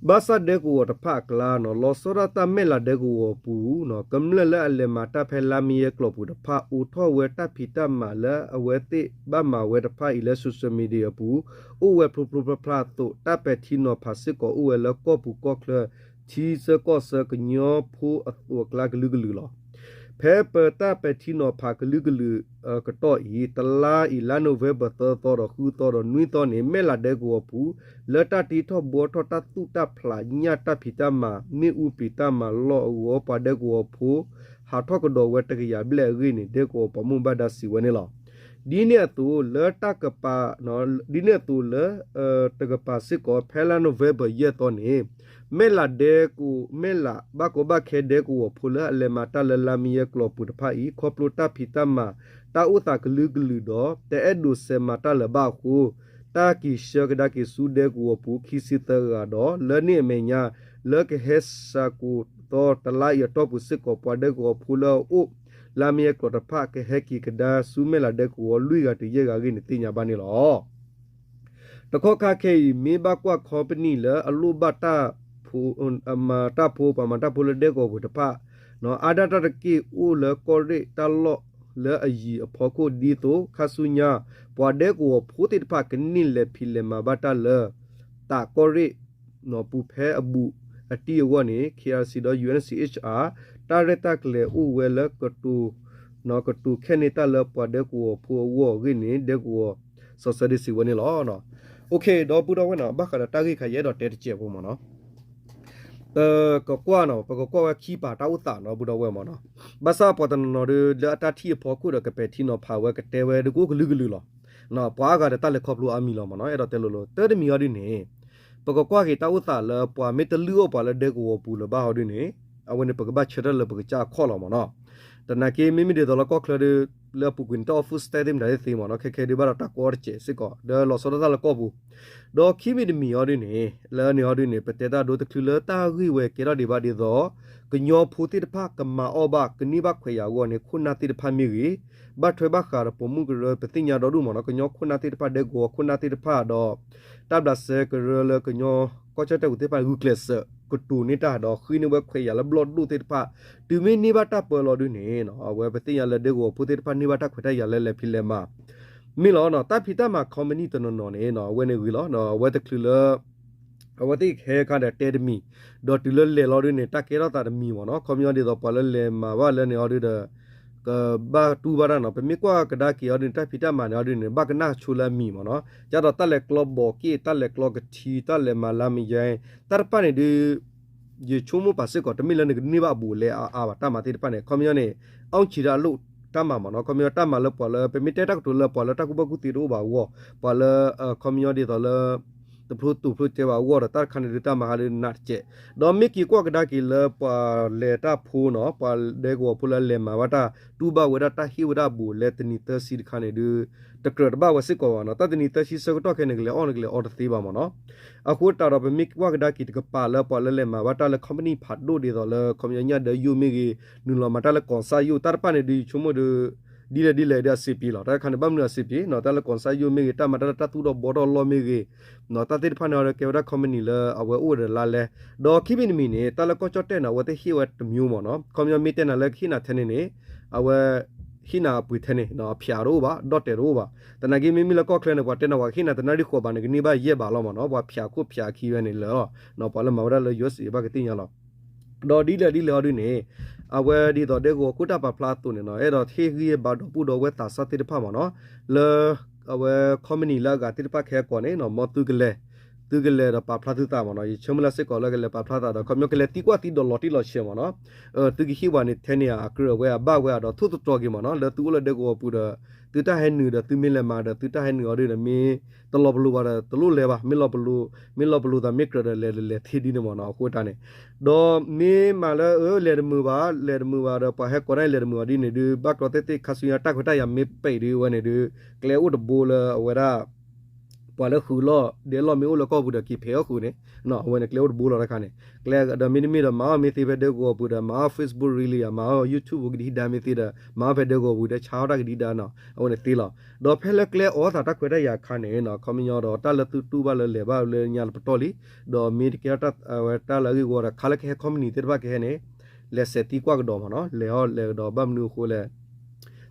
ဘၣ်ဆၣ်ဒဲကဝီၤတဖၣ်အကျါန့ၣ် လီၤဆီဒၣ်တၢ် မဲၢ်လးဒဲကဝီၤပူၤန့ၣ် ကမျၢၢ်လၢအလဲၤမၤတၢ်ဖဲလါမယဲကျိာ်ပူၤတဖၣ် အိးထီၣ်ဝဲတၢ်ဖံးတၢ်မၤလၢအဝဲသ့ၣ်ဘၣ်မၤဝဲတဖၣ်အံၤလၢ social media အပူၤ အိၣ်ဝဲဖျိဖျိဖျါဖျါအသိး တၢ်ပဲာ်ထံနီၤဖးစ့ၢ်ကီးအိၣ်ဝဲလၢကီၢ်ပူၤကီၢ်ချၢ ထံဆၢကီၢ်ဆၢကညီဖိအသိးအကျါကလုာ်ကလုာ်လီၤ. ဖဲပတၢ်ပဲာ်ထံနီၤဖးကလုာ်ကလုာ်အကတီၢ်အံၤ တလါအံၤ လါ November သၢသီဒီးဃုသီဒီးနွံသီန့ၣ် မဲၢ်လးဒဲကဝီၤပူၤ လၢတၢ်တ့ထီၣ်ဘှီထီၣ်တၢ်သူၣ်တၢ်ဖျးညၣ်တၢ်ဖံးတၢ်မၤ မ့ၣ်အူပျံၤတၢ်မၤလီၢ်အဂီၢ် ပှၤဒဲကဝီၤဖိ ဟးထီၣ်ကဒီးဝဲတကယၤဘျဲၣ်အဂ့ၢ်န့ၣ် ဒဲကဝီၤပှၤမူဘၣ်ဒါစံးဝဲန့ၣ်လီၤ. ဒ်န့ၣ်အသိးလၢတၢ်ကပၤ ဒ်န့ၣ်အသိးလၢ တကပၤစ့ၢ်ကီး ဖဲလါ November ယဲၢ်သီန့ၣ် မဲၢ်လးဒဲက မဲၢ်လးဘၣ်ကီဘၣ်ခဲဒဲကဝီၤဖိလၢအလဲၤမၤတၢ်လၢလါမယဲကျိာ်ပူၤတဖၣ်အံၤ ခီဖျိတၢ်ဖံးတၢ်မၤ တၢ်အိၣ်သးကလုာ်ကလုာ်ဒီး တအဲၣ်ဒိးစဲးမၤတၢ်လၢၤဘၣ်အဃိ တၢ်က့ၤဆှၢကဒါက့ၤဆူဒဲကဝီၤပူၤ ခံဆံသၢဂၤဒီး လၢန့ၣ်အမဲာ်ညါ လၢကဟဲစှၤကိးသီတလါအံၤအတီၢ်ပူၤစ့ၢ်ကီး ပှၤဒဲကဝီၤဖိလၢအအိၣ် လါမယဲကျိာ်တဖၣ် ကဟဲက့ၤကဒါဆူမဲၢ်လးဒဲကဝီၤလွံၢ်ဂၤတုၤယဲၢ်ဂၤအဂ့ၢ်န့ၣ် သ့ၣ်ညါဘၣ်န့ၣ်လီၤ. တခီခါခဲအံၤ မ့ၢ်ဘၣ်ကွၢ် company လၢအလိၣ်ဘၣ်တၢ် မၤတၢ်ဖိ ပှၤမၤတၢ်ဖိလၢဒဲကဝီၤပူၤတဖၣ် အါဒၣ်တၢ်တက့ၢ်အိၣ်လၢကီၢ်ရ့ၣ်တၢ်လီၢ်လၢအယံၤအဖီခိၣ် ဒ်သိးခါဆူညါ ပှၤဒဲကဝီၤဖိသ့ၣ်တဖၣ်ကန့ၢ်လဲၤဖံးလဲၤမၤဘၣ်တၢ်လၢ သးကီၢ်ရ့ၣ် ပူၤဖဲအဘူးအတံၢ်အဂီၢ်န့ၣ် KRC ဒီး UNCHR တၢ်ရဲၣ်တၢ်ကျဲၤအိၣ်ဝဲလၢ ကတိၤခဲန့ၢ်တၢ်လၢပှၤဒဲကဝီၤဖိအဂီၢ်အဂ့ၢ်န့ၣ် ဒဲကဝီၤစီၤစဲဒ့စံးဝဲန့ၣ်လီၤ. ဒီပုၢ်ဒီဝဲၢ်နီၤ ဘၣ်ဃးဒီးတၢ်ဂ့ၢ်ခါ ယအဲၣ်ဒိးတဲတစဲးဖိမ့ၢ်နီၤ ပကကွၢ်နီၤ ပကကွၢ်ဝဲခံပာ်တၢ်အိၣ်သးနီၤ ပုၢ်ဒီဝဲၢ်မ့ၢ်နီၤ ဘၣ်ဆၣ်ပှၤတနီၤနီၤဒီး လၢအတၢ်ထံၣ်အဖီခိၣ်ဒီး ကပဲာ်ထံနီၤဖးဝဲ ကတဲဝဲဒ်ကအိၣ်ကလုာ်ကလုာ်လီၤ. ပှၤအါဂၤဒီးတၢ်လဲၤခီဖျိအါမံၤလီၤမ့ၢ်နီၤ အဲၣ်ဒိးတဲလိၤလိၤ တၢ်တမံၤအီၤဒ်န့ၣ် ပကကွၢ်က့ၤတၢ်အိၣ်သးလၢပှၤမ့ၢ်တလုၢ်အီၣ်ပှၤလၢဒဲကဝီၤပူၤလၢၤဘၣ်အီၤဒ်န့ၣ် အဝဲန့ၣ် ပကဘၣ်ဆၢထၢၣ်လၢပကစၢ်အခီၣ်လီၤမ့ၢ်နီၤ. သနာ်က့ မ့မ့ၢ်ဒ်သိးလၢကီၢ်ချၢဒီး လၢအပူၤကွံာ်န့ၣ် တၢ် food stamp သ့ၣ်မတၤသ့ၣ်သ့မ့ၢ်နီၤ ခဲခဲဒုးဘၣ်ဒီးတၢ်ကီတစဲးစ့ၢ်ကီး ဒီးလီၤဆီဒၣ်တၢ်လၢကီၢ်ပူၤ ဒီးခံမံၤတမံၤအီၤဒ်န့ၣ် လၢန့ၣ်အီၤဒ်န့ၣ် ပတဲတၢ်ဒိတချုးလၢတၢ်ဂ့ၢ်ဝဲကဲထီၣ်ဒံးဘၣ်ဒ်သိး ကညီဖိသ့ၣ်တဖၣ်ကမၤအီၣ်ဘၣ် ကန့ၢ်ဘၣ်ခွဲးယာ်အဂီၢ်န့ၣ် ခိၣ်နၢ်သ့ၣ်တဖၣ်မ့ၢ်ဂ့ၤ ဘၣ်ထွဲဘၣ်ဃးဒီးပိာ်မုၣ်ကရၢ ပသ့ၣ်ညါဒီဒူၣ်မ့ၢ်နီၤ ကညီခိၣ်နၢ်သ့ၣ်တဖၣ် ဒဲကဝီၤခိၣ်နၢ်သ့ၣ်တဖၣ်ဒီး တၢ်ဘျးစဲကရၢလၢကညီကီၢ်ကၠီၣ်တဲၣ်ပူၤသ့ၣ်တဖၣ် ဂုာ်ကျဲးစၢးကတိၤန့ၢ်တၢ်ဒီး ဃ့န့ၢ်ဝဲခွဲးယာ်လၢဘျီၣ်ဒိၣ်သ့ၣ်တဖၣ် တုၤမ့ၢ်န့ၢ်ဘၣ်တၢ်ပၢလီၤဒ်န့ၣ် အဝဲပသ့ၣ်ညါလၢဒဲကဝီၤဖိသ့ၣ်တဖၣ်န့ၢ်ဘၣ်တၢ်ခွဲးတၢ်ယာ်လၢလဲၤဖံးလဲၤမၤ မ့ၢ်လီၤ တၢ်ဖံးတၢ်မၤ company တနီၤနီၤန့ၣ် အဝဲန့ၣ်ဂ့ၤလီၤ အဝဲတချုးလၢ အဝဲသ့ၣ်ဟဲခါဒီးတဲတမံၤ ဒီးတုၤလၢလဲၤလီၤဒ်န့ၣ် တၢ်ကဲထီၣ်သးတမံၤမ့ၢ်နီၤ ခီပညီဒ်သိးပှၤလၢလဲၤမၤဘၣ်လၢန့ၣ်အီၤဒ်ဒီး ကဘၣ်တူၢ်ဘၣ်တၢ်နီၤ ပမ့ၢ်ကွၢ်ကဒါက့ၤအီၤဒ်န့ၣ် တၢ်ဖံးတၢ်မၤန့ၣ်အီၤဒ်န့ၣ် ဘၣ်ကနၣ်ဆိလၢအမံၤမ့ၢ်နီၤ ကဒီးတၢ်လဲၤကျီဘီးက့ၣ် တၢ်လဲၤကျီကထံ တၢ်လဲၤမၤလါမယဲ တၢ်တဖၣ်န့ၣ်ဒ် ယဆိကမိၣ်ပာ်စ့ၢ်ကီး တမ့ၢ်လၢနကန့ၢ်ဘၣ်အဘူးအလဲအါအါဘၣ် တၢ်မၤသ့ၣ်တဖၣ်န့ၣ် ခီပညီန့ၣ် အီၣ်ဆံးတၢ်အလိၣ်တၢ်မၤမ့ၢ်နီၤ ခီပညီတၢ်မၤလၢပှၤလၢ ပမ့ၢ်တဲတၢ်ကတိၤလၢပှၤလၢတၢ်ကူၣ်ဘၣ်ကူၣ်သ့တအိၣ်ဘၣ်အဂီၢ် ပှၤလၢ ခီပညီဒ်သိးလၢ တဖျိတိၢ်ဖျိတဲဘၣ်အဂီၢ်ဒီး တၢ်တခါန့ၣ်ဒုးတၢ်မၤဟးဒုးနးတကဲး, ဒီးမ့ၢ်က့ၤကွၢ်ကဒါက့ၤလၢပှၤလဲၤတၢ်ဖိနီၤ ပှၤဒဲကဝီၤဖိလၢအလဲၤမၤဘၣ်တၢ် တူၢ်ဘၣ်ဝဲဒၣ်တၢ်ဟ့ၣ်ဝဲဒၣ်အဘူးလဲၤတနံၤသၢဆံတခါန့ၣ်ဒုး တကြၢးတဘၣ်ဝဲစ့ၢ်ကီးဘၣ်နီၤ, တၢ်တနံၤသၢဆံဆၢကတီၢ်ခဲန့ၣ် ကလဲၤအီၣ်န့ၣ်ကလဲၤအီတသ့ဘၣ်မ့ၢ်နီၤ. အဃိသတးဒီး ပမ့ၢ်ကွၢ်ကဒါက့ၤတကပၤလၢပှၤလၢလဲၤမၤဘၣ်တၢ်လၢ company ဖးဒိၣ်ဒ်သိးလၢ ခီပညီညၣ်ဒၢယိၣ်မ့ၢ်ဂ့ၤ, နုာ်လီၤမၤတၢ်လၢကီၢ်စၢ်ယိၣ် တၢ်တဖၣ်န့ၣ်ဒုး ယဆိကမိၣ်ဒီး ဒ်လဲၣ်ဒ်လဲၣ်ဒီးအဆံးပ့ၤလီၤ, တၢ်တခါန့ၣ် ဘၣ်မနုၤအဆံးပ့ၤနီၤ, တၢ်လၢကီၢ်စၢ်ယိၣ်မ့ၢ်ဂ့ၤ, တၢ်မၤတၢ်လၢတၢ်သူၣ်ထီၣ်ဘှီထီၣ်လီၢ်မ့ၢ်ဂ့ၤ, တၢ်သ့ၣ်တဖၣ်န့ၣ်ဒီးကဲဝဲဒၣ် company လၢအဝဲအိၣ်ဒီးလါလဲ, ဒီးခံမံၤတမံၤန့ၣ် တၢ်လၢကီၢ်ကၠီၣ်တဲၣ်န့ၣ် အဝဲသ့ၣ်ဟ့ၣ်ဝဲတမျိုးမ့ၢ်နီၤ, ခီပညီမ့ၢ်တဲနၤလၢကဟ့ၣ်နၤထဲန့ၣ်န့ၣ် အဝဲ ဟ့ၣ်နၤအပှ့ၤထဲန့ၣ် ဖၠးတအိၣ်ဘၣ် ဒီၣ်တဲာ်တအိၣ်ဘၣ်, သနာ်က့မ့မ့ၢ်လၢကီၢ်ချၢန့ၣ် ပှၤတဲနၤပှၤကဟ့ၣ်နၤတနၣ်ရံၣ်ဃိးဘးန့ၣ် ကန့ၢ်ဘၣ်ယဲၢ်ဘးလီၤမ့ၢ်နီၤ, ပှၤဖၠးခိၣ်ဖၠးခံဝဲန့ၣ်လၢာ်လီၤ, ပှၤလၢမၤဝဲဒၣ်လၢ ယူအက်စ့ဘၣ်ကသ့ၣ်ညါလီၤ. ဒီးဒ်လဲၣ်ဒ်လဲၣ်အီၤဒုန့ၣ် အဝဲဒ်သိးဒဲကဝီၤခိၣ်တၢ်ပာ်ဖျါအသိးန့ၣ်နီၤ, အဲၣ်ဒိးဟ့ၣ်ဂံၢ်ဘါဒီပုၢ်ဒီဝဲၢ်သးစၢ်သ့ၣ်တဖၣ်မ့ၢ်နီၤ, လၢ အဝဲ company လၢအဂၤသ့ၣ်တဖၣ်ကဟဲကိးန့ၣ် မ်သုကလဲၤ သုကလဲၤဒီးပာ်ဖျါသုသးမ့ၢ်နီၤ, ယဆၢမုၢ်လၢ်စ့ၢ်ကီးလၢကလဲၤပာ်ဖျါသးဒီး ခီပညီကလဲၤသံကွၢ်သံဒိးလီၤတံၢ်လီၤဆဲးမ့ၢ်နီၤ, သုကဟ့ၣ်ပှၤန့ၣ်ထဲန့ၣ် အကြၢးအဝဲအဘၣ်ဝဲအဒီး ထိၣ်သတြီၤက့ၤမ့ၢ်နီၤ, လၢသုအိၣ်လၢဒဲကဝီၤပူၤဒီး သုတၢ်ဟဲနုာ်ဒီးသုမ့ၢ်လဲၤမၤဒီး သုတၢ်ဟဲနုာ်အီၤဒုဒီး မ့ၢ်တလီၤပလိာ်ဘၣ်ဒီးတလိၣ်လဲၤဘၣ်, မ့ၢ်လီၤပလိာ် မ့ၢ်လီၤပလိာ်သးမ့ၢ်ကြၢးဒီးလဲၤလဲၤသ့ဒ်န့ၣ်မ့ၢ်နီၤ, အဃိတၢ်န့ၣ် ဒီးမ့ၢ်မၤလၢ အၢ လဲၤတမုာ်ဘၣ် လဲၤတမုာ်ဘၣ်ဒီး ပှၤဟဲကိးတၢ်လဲၤတမုာ်ဘၣ်ဒ်န့ၣ်ဒုး ဘၣ်ကျီသ့ၣ်သ့ၣ်ခါဆူညါတၢ်ခွဲးတၢ်ယာ်မ့ၢ်ပဲာ်ဒုးဝဲန့ၣ်ဒုး ကျဲအိၣ်တဘိလၢအဝဲဒၣ် ပှၤလၢဃုာ်လီၢ်ဒဲလီၢ်မ့ၢ်အိၣ်လၢကီၢ်ပူၤဒီးက့ၤဖဲးအီၣ်ဃုာ်န့ၣ်, အဝဲန့ၣ်ကျဲအိၣ်တဘိလီၤတၢ်ခါန့ၣ်, ကျဲဒီးမ့တမ့ၢ်ဒီးမၤအီၣ်မ့ၢ်သ့ဖဲဒဲကဝီၤပူၤဒီး မၤအီၣ် Facebook ရံလံယၤ မၤအီၣ် YouTube ကဒံကဒါမ့ၢ်သ့ဒီး မၤအီၣ်ဖဲဒဲကဝီၤပူၤဒီးဆါအီၣ်တၢ်ကဒံကဒါနီၤ, အဝဲန့ၣ်သ့လီၤ. ဒီးဖဲလၢကျဲအိၣ်သးတၢ်ခွဲးတၢ်ယာ်အခါန့ၣ် ခီပညီဒီးတၢ်လၢသုတူၢ်ဘၣ်လၢလဲၤဘၣ်လၢညါလၢပတီၢ်လံ, ဒီးမ့ၢ်တကဲထီၣ်တၢ်ဝဲတၢ်လၢအဂ့ၢ်အဝီဒီး ခါလၢကဟဲ company သ့ၣ်တဖၣ်ကဟဲန့ၣ် လဲၤစဲးသံကွၢ်ကဒီးမ့ၢ်နီၤ, လဲၤအီၣ်လဲၤကဒီး ဘၣ်မနုၤအဃိလဲၣ်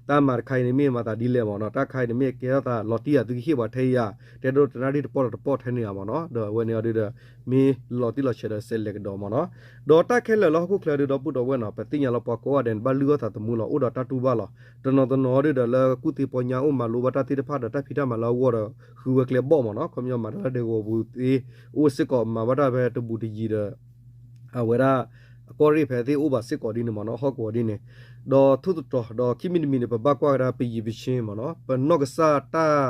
တၢ်မၤတခါအံၤန့ၣ်မ့ၢ်မၤသးဒ်လဲၣ်မ့ၢ်နီၤ, တၢ်ခါအံၤန့ၣ်မ့ၢ်ကဲထီၣ်သးလီၤတံၢ်ဧါ သုကဟ့ၣ်ပှၤထဲဧါ, တဲဒိးတနၣ်ရံၣ်တပီၢ်ဒီးတပီၢ်ထဲန့ၣ်ဧါမ့ၢ်နီၤ, ဒီးအဝဲန့ၣ်အီၤဒုဒီး မ့ၢ်လီၤတံၢ်လီၤဆဲးဒီးစဲးလဲၤကဒီးမ့ၢ်နီၤ, ဒီးတၢ်ခဲလၢာ်လၢဟီၣ်ခိၣ်ချၢဒုဒီပုၢ်ဒီဝဲၢ်နီၤ ပသ့ၣ်ညါလၢပှၤကိးဂၤဒဲးန့ၣ် ဘၣ်လုၢ်အီၣ်သးသမူလီၤ အိၣ်ဒီးတၢ်တူၢ်ဘၣ်လီၤ, တနီၤတနီၤဒုဒီးလၢကူၣ်သ့ပီညါအိၣ်မၤလိဘၣ်တၢ်သ့ၣ်တဖၣ်ဒီးတၢ်ဖံးတၢ်မၤလၢအဂီၢ်ဒီး ဃုဝဲကျဲဘီၣ်မ့ၢ်နီၤ, ခီပညီမၤတၢ်လၢဒဲကဝီၤပူၤသ့ အိၣ်စ့ၢ်ကီးမၤဘၣ်တၢ်ဖဲတဘူးတယံၤဒီး အဝဲဒၣ် အကီၢ်ရ့ၣ်ဖဲသ့ၣ်အိၣ်ဘၣ်စ့ၢ်ကီးဒ်န့ၣ်မ့ၢ်နီၤ, ဟီၣ်ကဝီၤဒ်န့ၣ်, ဒီးထိၣ်သတြီၤ ဒီးခံမံၤတမံၤန့ၣ် ပဘၣ်ကွၢ်ကဒါပယံာ်ပဆ့မ့ၢ်နီၤ, ပနီၢ်ကစၢ်တၢ်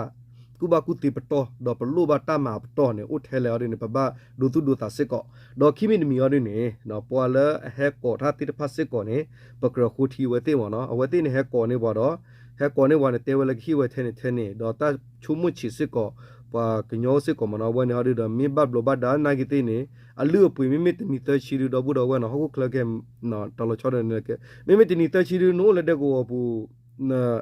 ကူၣ်ဘၣ်ကူၣ်သ့ပတီၢ် ဒီးပလိၣ်ဘၣ်တၢ်မၤအပတီၢ်န့ၣ် အိၣ်ထဲလဲၣ်အီၤဒ်န့ၣ် ပဘၣ်ဒိသူၣ်ဒိသးစ့ၢ်ကီး, ဒီးခံမံၤတမံၤအီၤဒ်န့ၣ် ပှၤလၢအဟဲကိးတၢ်သ့ၣ်တဖၣ်စ့ၢ်ကီးန့ၣ် ပကြၢးဃိထံအဝဲသ့ၣ်မ့ၢ်နီၤ, အဝဲသ့ၣ်န့ၣ်ဟဲကိးန့ၢ်ပှၤဒီး ဟဲကိးန့ၢ်ပှၤန့ၣ် တဲဝဲလၢကဟ့ၣ်ဝဲထဲန့ၣ်ထဲန့ၣ် ဒီးတၢ်ဆိကမိၣ်ဆံးစ့ၢ်ကီး ပှၤကညီအိၣ်စ့ၢ်ကီးမ့ၢ်နီၤ, အဝဲန့ၣ်အီၤဒုဒီး မ့ၢ်ဘၣ်ဘျီးဘၣ်ဒါနာ်က့သ့ၣ်န့ၣ် အလုၢ်အပှ့ၤမ့မ့ၢ်တနံၤသၢဆံဒုဒီပုၢ်ဒီဝဲၢ်နီၤ, ဟီၣ်ခိၣ်ချၢခဲ တၢ်လီၤဆီဒီး မ့မ့ၢ်တနံၤသၢဆံဒု နအိၣ်လၢဒဲကဝီၤပူၤ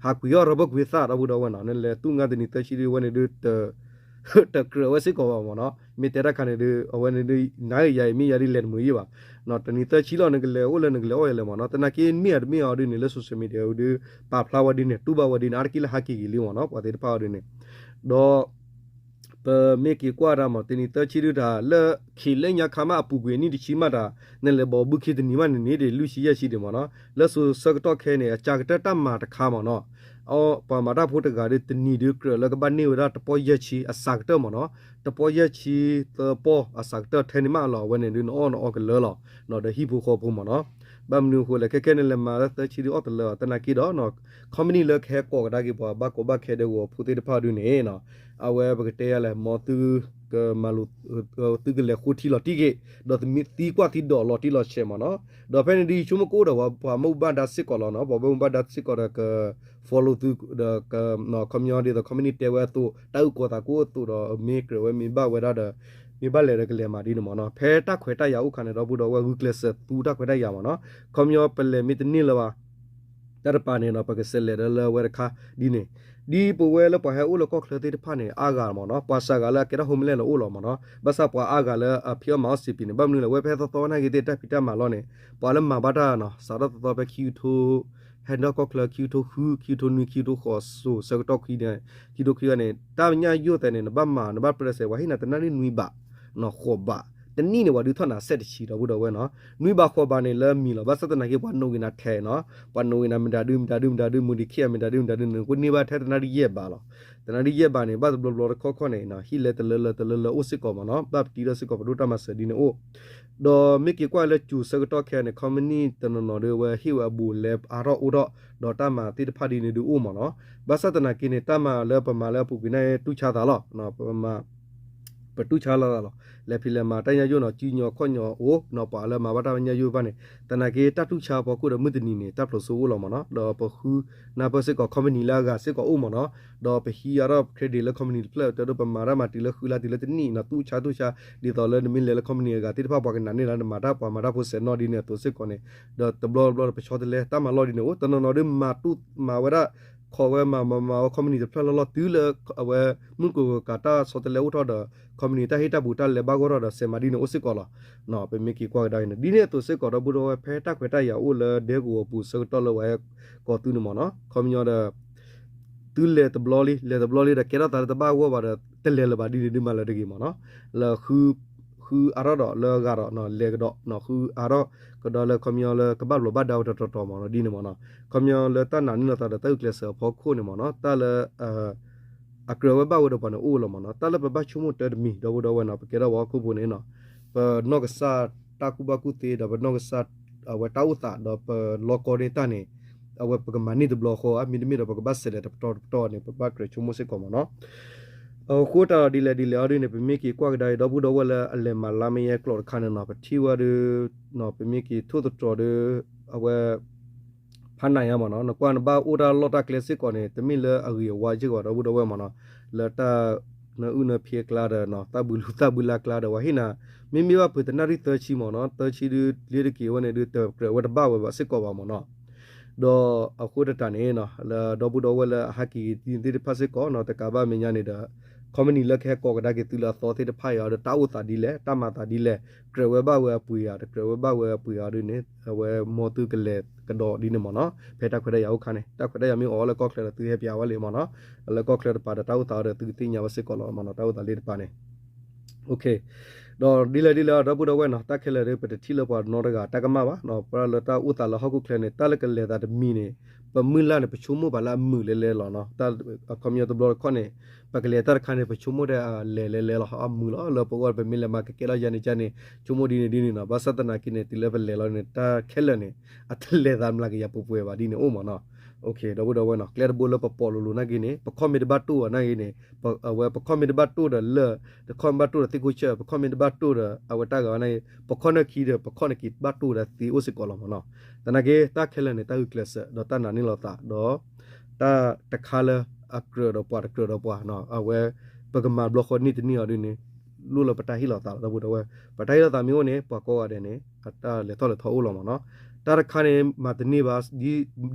ဟးကွံာ်အီၣ်ရဘၢၣ်ကွံာ်သၣ်ဒီပုၢ်ဒီဝဲၢ်နီၤ, နလဲၤသူၣ်ငါတနံၤသၢဆံဒုဝဲန့ၣ်ဒု တကြၢးဝဲစ့ၢ်ကီးဘၣ်မ့ၢ်နီၤ, မ့ၢ်တဲတၢ်ခါန့ၣ်ဒု အဝဲန့ၣ်ဒု နၤယၤအံၤမ့ၢ်ယၤဒ်လဲၣ်တမုာ်ယံၢ်ဘၣ်, တနံၤသၢဆံလီၤ နကလဲၤအိၣ်လၢနကလဲၤအီၣ်ယၤလဲၣ်မ့ၢ်နီၤ, သနာ်က့မ့ၢ်ဧါတမ့ၢ်ဧါဒ်န့ၣ် လၢ social media ဒု ပာ်ဖျါဝဲဒ်န့ၣ် တူၢ်ဘၣ်ဝဲဒ်န့ၣ် အါတက့ၢ်လၢဟးက့ၤက့ၤလံမ့ၢ်နီၤ, ပှၤသ့ၣ်တဖၣ်အီၤဒ်န့ၣ်, ဒီး ပမ့ၢ်က့ၤကွၢ်တၢ်မ့ၢ် တနံၤသၢဆံဒုတၢ် လၢခံလၢညါခါမးအပူၤကွံာ်အနံၣ်တဆံမးတၢ် နလဲၤဘီဘုခ့တနံၤမးန့ၣ်န့ၣ် ဒ်လွံၢ်ဆံယဲၢ်ဆံဒံးမ့ၢ်နီၤ, လၢစိၤဆၢကတီၢ်ခဲအံၤန့ၣ် အစှၤကတၢၢ်တၢ်မၤတခါမ့ၢ်နီၤ, ပှၤမၤတၢ်ဖိတဂၤဒီး တနံၤဒုးကြၢးလၢကဘၣ်န့ၢ်ဝဲဒၣ်တပီၢ်ယဲၢ်ဆံအစှၤကတၢၢ်မ့ၢ်နီၤ, တပီၢ်ယဲၢ်ဆံသၢပီၢ်အစှၤကတၢၢ်ထဲန့ၣ်မးလီၤ, အဝဲန့ၣ်ဒုးနအီၣ်နအီကလၢာ်လီၤ, ဒီးဟံၣ်ဖိဃီဖိမ့ၢ်နီၤ, ဘၣ်မနုၤအဃိလဲၣ် ခဲခဲန့ၣ်လဲၤမၤလၢသၢဆံဒုးအီၣ်တလၢာ်အီၤ သနာ်က့ဒီး company လၢကဟဲကိးကဒါက့ၤပှၤဘၣ်ကီဘၣ်ခဲဒဲကဝီၤဖိသ့ၣ်တဖၣ်ဒုးန့ၣ် အဝဲပကတဲယၤလဲၣ် မ်သုကမၤလိာ် သုကလဲၤဃိထံလီၤတံၢ်ဂ့ၤ, ဒီးသံကွၢ်သံဒိးလီၤတံၢ်လီၤဆဲးမ့ၢ်နီၤ, ဒီးဖဲန့ၣ်ဒုးယဆိကမိၣ်ကအိၣ်ဒီးပှၤမူဘၣ်ဒါစ့ၢ်ကီးလီၤနီၤ, ပှၤမူဘၣ်ဒါစ့ၢ်ကီးဒီးက follow သုဒီး ခီပညီဒ်သိး company တဲဝဲအသိး တၢ်အုၣ်ကီၤသးကအိၣ်အသိးဒီး မ့ၢ်ကြၢးဝဲမ့ၢ်ဘၣ်ဝဲဒၣ်ဒီး မ့ၢ်ဘၣ်လဲၤဒီးကလဲၤမၤဒ်န့ၣ်မ့ၢ်နီၤ, ဖဲတၢ်ခွဲးတၢ်ယာ်အိၣ်ခါန့ၣ်ဒီပုၢ်ဒီဝဲၢ် ဂုာ်ကျဲးစၢးသူတၢ်ခွဲးတၢ်ယာ်မ့ၢ်နီၤ, ခီပညီပလဲၤမ့ၢ်တန့ၢ်လၢၤဘၣ် တၢ်တပၤန့ၣ်ဒီး ပကစးလဲၤဒီးလၢဝဲတခါဒ်န့ၣ်, ဒ်ပဝဲလၢပှၤဟဲအိၣ်လၢကီၢ်ချၢသ့ၣ်တဖၣ်န့ၣ် အါဂၤမ့ၢ်နီၤ, ပှၤစှၤဂၤလၢအကဲထီၣ် homeless လီၤအိၣ်လီၤမ့ၢ်နီၤ, ဘၣ်ဆၣ်ပှၤအါဂၤလၢအဖံးအီၣ်မၤအီၣ်စံးပံးန့ၣ် ဘၣ်မနုၤလဲၣ် ဝဲဖဲသီသီနာ်က့သ့ၣ် တၢ်ဖံးတၢ်မၤလီၢ်န့ၣ် ပှၤလၢမၤဘၣ်တၢ်နီၤ စးထီၣ်သီသီဖဲခံကထိ ဟဲဒီးကီၢ်ချၢ ခံကထိဃု ခံကထိနွံ ခံကထိဃိး စိၤဆၢကတီၢ်ခွံန့ၣ် ခံကထိခွံန့ၣ် တၢ်ညၣ်ယိၣ်သဲးန့ၣ် နဘၣ်မၤ နဘၣ်ပြၢစဲး ပှၤဟ့ၣ်နၤတနၣ်ရံၣ်နွံဘး ဃိးဘး, တနံၣ်န့ၣ် ပှၤဒုးထီၣ်နၤစဲးတဆံဒီပုၢ်ဒီဝဲၢ်နီၤ, နွံဘးဃိးဘးန့ၣ်လၢမံၤလီၤ, ဘၣ်ဆၣ်သနာ်က့ ပှၤနိးက့ၤနၤထဲးနီၤ, ပှၤနိးက့ၤနၤမတၤဒု မတၤဒု မတၤဒု မတၤဒု နကန့ၢ်ဘၣ်ထဲတနၣ်ရံၣ်ယဲၢ်ဘးလီၤ, တနၣ်ရံၣ်ယဲၢ်ဘးန့ၣ် ဘၣ်တဘျီဘျီတခီခီန့ၣ် ဟံၣ်လဲတလၢလၢတလၢလၢအိၣ်စ့ၢ်ကီးမ့ၢ်နီၤ, ဘၣ်ပတံထီၣ်စ့ၢ်ကီး ပဒိၣ်တၢ်မၤစၢၤဒ်န့ၣ်အိၣ် ဒီးမ့ၢ်က့ၤကွၢ်လၢစိၤဆၢကတီၢ်ခဲအံၤန့ၣ် company တနီၤနီၤဒီး အဝဲဟ့ၣ်ဝဲအဘူးအလဲအါထီၣ်အိၣ်ထီၣ် ဒီးတၢ်မၤသ့ၣ်တဖၣ်ဒ်န့ၣ်ဒုးအိၣ်မ့ၢ်နီၤ, ဘၣ်ဆၣ်သနာ်က့န့ၣ် တၢ်မၤလၢပမၤလၢအပူၤကွံာ်န့ၣ် တူၢ်ဆါသးလီၤ, ပမၤ ပတူၢ်ဆါလိာ်သးလီၤ. လဲၤဖံးလဲၤမၤတၢ်ညၣ်ယိၣ်နီၤ စုညီခီၣ်ညီအိၣ်နီၤ ပှၤလၢမၤဘၣ်တၢ်ညၣ်ယိၣ်တဖၣ်န့ၣ် သနာ်က့တၢ်တူၢ်ဆါအဖီခိၣ်ဒီးမုၢ်တနံၤန့ၣ် တၢ်ဖျိးစိအိၣ်လီၤမ့ၢ်နီၤ ဒီးပဃုနၢ်ပၢၢ်စ့ၢ်ကီး company လၢအဂၤစ့ၢ်ကီးအိၣ်မ့ၢ်နီၤ ဒီးပဟံးအါထီၣ် credit လၢ company တဖျၢၣ် တဲဒိပမၤတၢ်မၤတုၤလၢဃုလါတုၤလၢတနံၣ်နီၤ တူၢ်ဆါတူၢ်ဆါ ဒ်သိးလၢနမ့ၢ်လဲၤလၢ company အဂၤသ့ၣ်တဖၣ် ပှၤကနာ်န့ၢ်လၢနမၤတၢ် ပှၤမၤတၢ်ဖိစဲးနီၣ်ဒ်န့ၣ်အသိးစ့ၢ်ကီးန့ၣ် ဒီးတဘျီတဘျီဒီးပဆီတလဲ တၢ်မၤလီၢ်ဒ်န့ၣ်အိၣ် တနီၤနီၤဒ်မၤတူၢ်မၤဝဲဒၣ် ခိးဝဲမၤမၤမၤဝဲ company တဖျၢၣ်လီၢ်လီၢ်တုၤလၢ အဝဲမုၢ်ကဂီၤကးတၢ်ဆီတလဲအိၣ်ထီၣ်ဒီး company တၢ်ဟ့ၣ်တၢ်ပူၤတၢ်လဲၤဘၣ်ဂီၢ်ထီၣ်ဒီး စဲးမၤဒ်န့ၣ်အိၣ်စ့ၢ်ကီးလီၤ. ပမ့ၢ်က့ၤကွၢ်ကဒါအံၤန့ၣ် ဒ်န့ၣ်အသိးစ့ၢ်ကီး ဒီပုၢ်ဒီဝဲၢ် ဖဲတၢ်ခွဲးတၢ်ယာ်အိၣ်လၢဒဲကဝီၤပူၤဆၢကတီၢ်လၢပှၤဟဲကိးသုန့ၣ်မ့ၢ်နီၤ ခီပညီဒီး သုလဲၤတဘျီလံ လဲၤတဘျီလံဒီး ကဲထီၣ်သးလၢတဘၣ်ဂီၢ်ဘၣ်ဒီး တလဲၤလၢၤဘၣ်ဒ်န့ၣ်ဒ်မၤလၢၤတဂ့ၤမ့ၢ်နီၤ လၢ ဃုအါထီၣ်ဒီးလၢအဂၤဒီး လဲၤကဒီး ဃုအါထီၣ်ကဒီးလၢခီပညီလၢကဘၣ်ဘျီးဘၣ်ဒါဝဲတတီၤတီၤမ့ၢ်နီၤ ဒ်န့ၣ်မ့ၢ်နီၤ ခီပညီလၢတၢ်နာ်န့ၢ်လိာ်သးဒီးတၢ်ဂုာ်ကျဲးစၢးအဖီခိၣ်န့ၣ်မ့ၢ်နီၤ တၢ်လၢ အကြၢးဝဲဘၣ်ဝဲဒီးပှၤန့ၣ်အိၣ်လီၤမ့ၢ်နီၤ တၢ်လၢပဘၣ်ဆိကမိၣ်တၢ်တမံၤ ဒီပုၢ်ဒီဝဲၢ်နီၤ ပကဲထီၣ်ပှၤဟီၣ်ခိၣ်ဖိန့ၣ်နီၤ ပနီၢ်ကစၢ်တၢ်ကူၣ်ဘၣ်ကူၣ်သ့ဒီးပနီၢ်ကစၢ် အဝဲတၢ်အိၣ်သးဒီးပလီၢ်ကီၢ်န့ၣ်တၢ်န့ၣ် အဝဲပကမၤန့ၢ်တဘျီဃီဧါ မ့တမ့ၢ်ဒီးပကဘၣ်စဲးလဲၤတပတီၢ်တပတီၢ်န့ၣ် ပဘၣ်ကြၢးဆိကမိၣ်စ့ၢ်ကီးမ့ၢ်နီၤ အဃိတၢ်ဒီးဒ်လဲၣ်ဒ်လဲၣ်အီၤဒ်န့ၣ် ပမ့ၢ်က့ၤကွၢ်ကဒါအံၤ ဒီပုၢ်ဒီဝဲၢ်လၢအလဲၤမၤလါမ့ၢ်ယဲကျိာ်တခါန့ၣ်နီၤ ပထံၣ်ဝဲဒၣ် ပမ့ၢ်က့ၤထိၣ်သတြီၤဒီး အဝဲ ဖးနးယါမ့ၢ်နီၤ နကွၢ်နဘၣ်အိၣ်တၢ်လီၢ်တၢ်ကျဲစ့ၢ်ကီးန့ၣ် တမ့ၢ်လၢအဂ့ၤအဝါစ့ၢ်ကီး ဒီပုၢ်ဒီဝဲၢ်မ့ၢ်နီၤ လၢတၢ် နအုၣ်နဖျဲးကျါဒီးနီၤ တၢ်ဘုလူၤသၣ်ဘုလါကျါဒီး ပှၤဟ့ၣ်နၤ မ့မ့ၢ်ဘၣ်ဖုးတနၣ်ရံၣ်သၢဆံမ့ၢ်နီၤ သၢဆံဒုးလ့တက့ၤဝဲန့ၣ်ဒုး တကြၢးဝဲတဘၣ်ဝဲဘၣ်စ့ၢ်ကီးဘၣ်မ့ၢ်နီၤ ဒီးအဃိတတၢ်န့ၣ်နီၤ လၢဒီပုၢ်ဒီဝဲၢ်လၢအဟဲက့ၤက့ၤသ့ၣ်တဖၣ်စ့ၢ်ကီးနီၤ တကးဘၣ်မဲာ်ညါန့ၣ်ဒီး company လၢကဟဲကိးကဒါက့ၤသုလၢအသီသ့ၣ်တဖၣ်အံၤအီၤဒီး တၢ်အိၣ်သးဒ်လဲၣ် တၢ်မၤသးဒ်လဲၣ် ကြၢးဝဲဘၣ်ဝဲအပှ့ၤဧါ တကြၢးဝဲဘၣ်ဝဲအပှ့ၤဧါဒ်န့ၣ် အဝဲမ်သုကလဲၤကဒီးဒ်န့ၣ်မ့ၢ်နီၤ ဖဲတၢ်ခွဲးတၢ်ယာ်အိၣ်ခါန့ၣ် တၢ်ခွဲးတၢ်ယာ်မ့ၢ်အိၣ်လၢကီၢ်ချၢဒီးသုဟဲပၠးဝဲလံမ့ၢ်နီၤ လၢကီၢ်ချၢတပၤဒီးတၢ်အိၣ်သးအီၤဒီးသုကသ့ၣ်ညါဝဲစ့ၢ်ကီးလီၤမ့ၢ်နီၤ တၢ်အိၣ်သးလ့တပၤန့ၣ် ဒီးဒ်လဲၣ်ဒ်လဲၣ် ဒီပုၢ်ဒီဝဲၢ်နီၤ တၢ်ခဲလၢာ်ဒီး ပတထံၣ်လၢပှၤနီတဂၤတၢ်ကမၣ်ဘၣ်နီၤ ပှၤလၢတၢ်အိၣ်သးလၢဟီၣ်ခိၣ်ချၢန့ၣ် တၢ်လၢကလဲၤသးတမံၤန့ၣ် ပမုၢ်လၢ်န့ၣ် ပဆိကမိၣ်ပာ်လၢအမုာ်လဲၤလဲၤလီၤနီၤ တၢ်ခီပညီတဘျီတခီၣ်န့ၣ် ပကလဲၤတၢ်တခါန့ၣ် ပဆိကမိၣ်တၢ်အလဲၤလဲၤလဲၤလီၤ အမုာ်လီၤ လၢပဂီၢ်ပမ့ၢ်လဲၤမၤကကဲထီၣ်ယါန့ၣ်ယါန့ၣ် ဆိကမိၣ်ဒ်န့ၣ်ဒ်န့ၣ်နီၤ ဘၣ်ဆၣ်သနာ်က့န့ၣ် တုၤလၢပလဲၤလီၤန့ၣ် တၢ်ခဲလၢာ်န့ၣ် အတလဲၤသးမျးကယၤပှဲၤပှဲၤဘၣ်ဒ်န့ၣ်အိၣ်မ့ၢ်နီၤ ဒီပုၢ်ဒီဝဲၢ်နီၤ ကျဲတဘိလၢပပိာ်လိၤလိၤနာ်က့န့ၣ် ပခီၣ်မ့ၢ်တဘၣ်တိၢ်ဘၣ်နာ်က့န့ၣ် အဝဲပခီၣ်မ့ၢ်တဘၣ်တိၢ်ဒီးလၢၢ် ပခီၣ်မ့ၢ်တဘၣ်တိၢ်ဒီးသ့ၣ်ခိၣ်ဆၢၣ် ပခီၣ်မ့ၢ်တဘၣ်တိၢ်ဒီးအဝဲတၢ်ဂၤဝဲနာ်က့ ပခီၣ်နၢၣ်ခံဒီး ပခီၣ်နက့ၤဘၣ်တိၢ်ဒီးသ့အိၣ်စ့ၢ်ကီးလီၤမ့ၢ်နီၤ သနာ်က့တၢ်ခဲလၢာ်န့ၣ် တၢ်ဂုာ်ကျဲးစၢး ဒီးတၢ်နာ်န့ၢ်လိာ်သး ဒီး တၢ်တခါလၢအကြၢးဒီးပှၤတကြၢးဒီးပှၤ အဝဲ ပကမၤဘျီဃီန့ၢ်တန့ၢ်အီၤဒ်န့ၣ် လိၣ်လၢပတၢ်ဟ့ၣ်လီၤသးလီၤ ဒီပုၢ်ဒီဝဲၢ် ပတၢ်ဟ့ၣ်လီၤသးမ့ၢ်အိၣ်န့ၣ် ပှၤကိးဂၤဒဲးန့ၣ် အတၢ်လဲၤထီၣ်လဲၤထီအိၣ်လီၤမ့ၢ်နီၤ တၢ်တခါန့ၣ် မၤတန့ၢ်ဘၣ်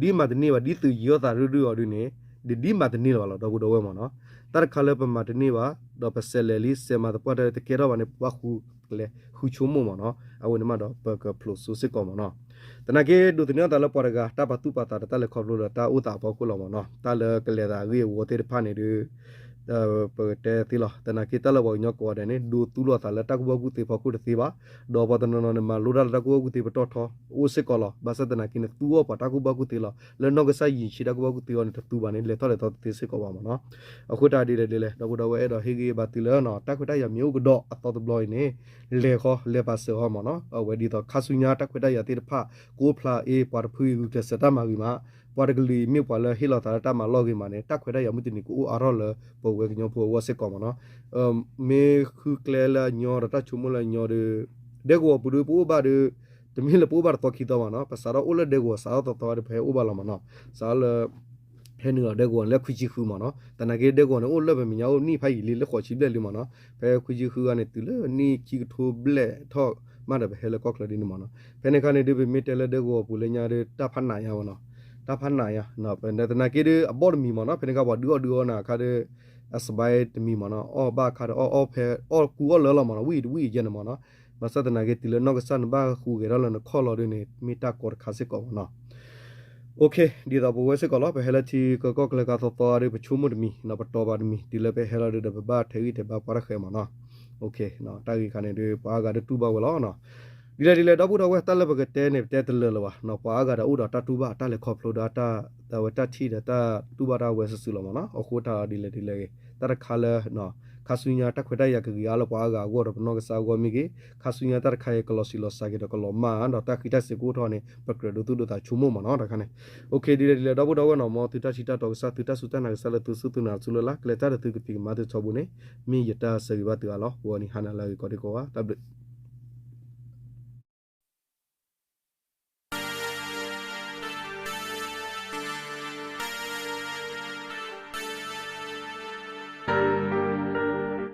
ဒ်မၤတန့ၢ်ဘၣ် ဒ်သုးယံၤအီၣ်သးရုၢ်ရုၢ်အီၤဒ်န့ၣ် ဒ်ဒ်မၤတန့ၢ်လၢၤဘၣ်လီၤ ဒီပုၢ်ဒီဝဲၢ်မ့ၢ်နီၤ တၢ်တခါလၢပမၤတန့ၢ်ဘၣ် ဒီးပစဲးလဲၤလံ စဲးမၤသပှၢ်တၢၢ်တကဲထီၣ်ဘၣ်န့ၣ် ပဘၣ်ဃု လဲၤဃုဆိကမိၣ်မ့ၢ်နီၤ အဝဲန့ၣ်မးဒီးပကဖျိးစိစ့ၢ်ကီးမ့ၢ်နီၤ သနာ်က့ဒိးသန့ၤအသးလၢပှၤတဂၤ တၢ်ပာ်သူၣ်ပာ်သးဒီးတၢ်လဲၤခီဖျိဒီးတၢ်အိၣ်သးအဖီခိၣ်လီၤမ့ၢ်နီၤ တၢ်လၢကလဲၤသးအဂ့ၢ်အဝီသ့ၣ်တဖၣ်န့ၣ်ဒီး ပကတဲသ့လီၤ သနာ်က့တၢ်လၢပှၤကညီကိးဂၤဒဲးန့ၣ် ဒိးသူလီၤသးလၢတၢ်ကူၣ်ဘၣ်ကူၣ်သ့ဖီခိၣ်တသ့ဘၣ် ဒီးပှၤတနီၤနီၤန့ၣ်မၤလိတၢ်လၢတၢ်ကူၣ်ဘၣ်ကူၣ်သ့ပတီၢ်ထီ အိၣ်စ့ၢ်ကီးလီၤ ဘၣ်ဆၣ်သနာ်က့န့ၣ် သူအီၣ်ပှၤတၢ်ကူၣ်ဘၣ်ကူၣ်သ့လီၤ လၢနီၢ်ကစၢ်ယံၤဆံတၢ်ကူၣ်ဘၣ်ကူၣ်သ့အီၤန့ၣ် တသူဘၣ်န့ၣ် လဲၤထီၣ်လဲၤထီတသ့စ့ၢ်ကီးဘၣ်မ့ၢ်နီၤ အဃိတၢ်ဒ်လဲၣ်ဒ်လဲၣ် ဒီပုၢ်ဒီဝဲၢ်အဲၣ်ဒိးဟ့ၣ်ဂံၢ်ဘါသုလၢ တၢ်ခွဲးတၢ်ယာ်မ့ၢ်အိၣ်ကဒီးအသီတဘျီအံၤန့ၣ် လဲၤဃီ လဲၤပာ်စၢၤဃီမ့ၢ်နီၤ အဝဲဒ်သိးခါဆူညါတၢ်ခွဲးတၢ်ယာ်သ့ၣ်တဖၣ် ကအိၣ်ဖျါအ့ၣ် ပှၤတဖုအံၤဂုာ်ကျဲးစၢးတၢ်မၤဂ့ၤမး ပှၤတကလုာ်အံၤမ့ၢ်ပှၤလၢဟ့ၣ်လီၤသးလၢတၢ်မၤလီၢ်ဂ့ၤမးန့ၣ် တၢ်ခွဲးတၢ်ယာ်မုၢ်တနံၤကအိၣ်အါထီၣ်လၢပဝဲကညီဖိအဂီၢ်စ့ၢ်ကီးမ့ၢ်နီၤ မ့ၢ်ဃုကျဲလၢအညီဒီးတၢ်ဆိကမိၣ်လၢအညီဒီး ဒဲကဝီၤပူၤဒီးပအိၣ်ဘၣ်ဒီး တမ့ၢ်လၢပအိၣ်ဘၣ်တသီခံသီဘၣ်နီၤ ပစးထီၣ်အိၣ်လၢဒဲကဝီၤစးထီၣ်သီသီဒီးပဟဲအိၣ်ဘၣ်လီၤမ့ၢ်နီၤ စးထီၣ်လၢ ဟဲနုာ်လီၤဒဲကဝီၤန့ၣ်လၢခွံဆံဃုမ့ၢ်နီၤ သနာ်က့ဒဲကဝီၤန့ၣ်အိၣ်လၢပမဲာ်ညါအိၣ်နံၣ်ဖးယံာ်လံလၢဃိးဆံဘျဲၣ်လံမ့ၢ်နီၤ ဖဲခွံဆံဃုဂၤန့ၣ်တုၤလၢနံၣ်ခံကထိဘျဲၣ်ထီၣ်မးဒီးပဟဲလၢကီၢ်ချၢဒ်န့ၣ်မ့ၢ်နီၤ ဖဲန့ၣ်အခါန့ၣ်ဒုးပမ့ၢ်တဲလၢဒဲကဝီၤပူၤလၢညါဒီးတၢ်ဖးနးညါဝဲနီၤ တၢ်ဖးနးညါ သနာ်က့ဒုးအဘီၣ်တမံၤမ့ၢ်နီၤ ဖဲန့ၣ်အခါပှၤဒုးအီၣ်ဒုးအီနၤအခါဒီး အစဘဲတမံၤမ့ၢ်နီၤ အီၣ်ဘၣ်အခါဒီးအီၣ်အီၣ်ဖဲအီၣ်ကူအီၣ်လၢာ်လီၤမ့ၢ်နီၤ ဝံၣ်တဝံၣ်အယဲၢ်န့ၣ်မ့ၢ်နီၤ ဘၣ်ဆၣ်သနာ်က့တုၤလၢနီၢ်ကစၢ်နဘၣ်ဟူးဂဲၤထီၣ်လၢနခီၣ်လီၤဒုးန့ၣ် မ့ၢ်တၢ်ကီတခါစ့ၢ်ကီးမ့ၢ်နီၤ ဒ်သိးပဝဲစ့ၢ်ကီးလီၤ ပဟဲလၢထံကီၢ်ချၢကါသီသီဒီး ပဆိကမိၣ်တမံၤ ပတီၤဘၣ်တမံၤ တုၤလၢပဟဲလီၤဒုးဒီး ပဘၣ်ထဲးဂံၢ်ထဲးဘါပှၤတၢ်ဃဲမ့ၢ်နီၤ တၢ်ဂ့ၢ်ခါန့ၣ်ဒုး ပှၤအါဂၤဒုးတူၢ်ဘၣ်ဝဲလီၤ ဒ်လဲၣ်ဒ်လဲၣ် ဒီပုၢ်ဒီဝဲၢ် တၢ်လၢပကတဲန့ၣ် ပတဲတလၢာ်လၢၤဘၣ် ပှၤအါဂၤဒီးအိၣ်ဒီးတၢ်တူၢ်ဘၣ် တၢ်လဲၤခီဖျိဒီး အဝဲတၢ်ထံၣ်ဒီးတၢ်တူၢ်ဘၣ်တၢ်ဝဲစုာ်စုာ်လီၤမ့ၢ်နီၤ အဃိတၢ်ဒ်လဲၣ်ဒ်လဲၣ်ဂ့ၤ တၢ်တခါလၢ ခါဆူညါတၢ်ခွဲးတၢ်ယာ်ကဂ့ၤအါလၢပှၤအါဂၤအဂီၢ်ဒီးပနီၢ်ကစၢ်အဂီၢ်မ့ၢ်ဂ့ၤ, ခါဆူညါတၢ်တခါအံၤကလီၤဆံးလီၤစှၤက့ၤဒီးကလီၤမၢ်ဒီးတၢ်ဃံးတၢ်စ့ၤကအိၣ်ထီၣ်န့ၣ် ပကြၢးဒိသူၣ်ဒိသးဆိကမိၣ်မးနီၤတခါန့ၣ်. အိၣ်ခ့ဒ်လဲၣ်ဒ်လဲၣ် ဒီပုၢ်ဒီဝဲၢ်နီၢ် မ်သုတၢ်ထံၣ်တၢ်တီကစၢ် သုတၢ်စူၢ်တၢ်နာ်ကစၢ်လၢသုစူၢ်သုနာ်ဆူလၢ်လၢ် ကလဲၤတၢ်ဒီးသုကဖံးကမၤသုထီဘိန့ၣ် မ့ၢ်ယတၢ်ဆၢဂ့ၤဘၣ်သုအါလီၤ. ဂီၤနံၤဟါနၤလၢအဂ့ၤကိးဒံကိးဂၤ တၢ်ဘျုး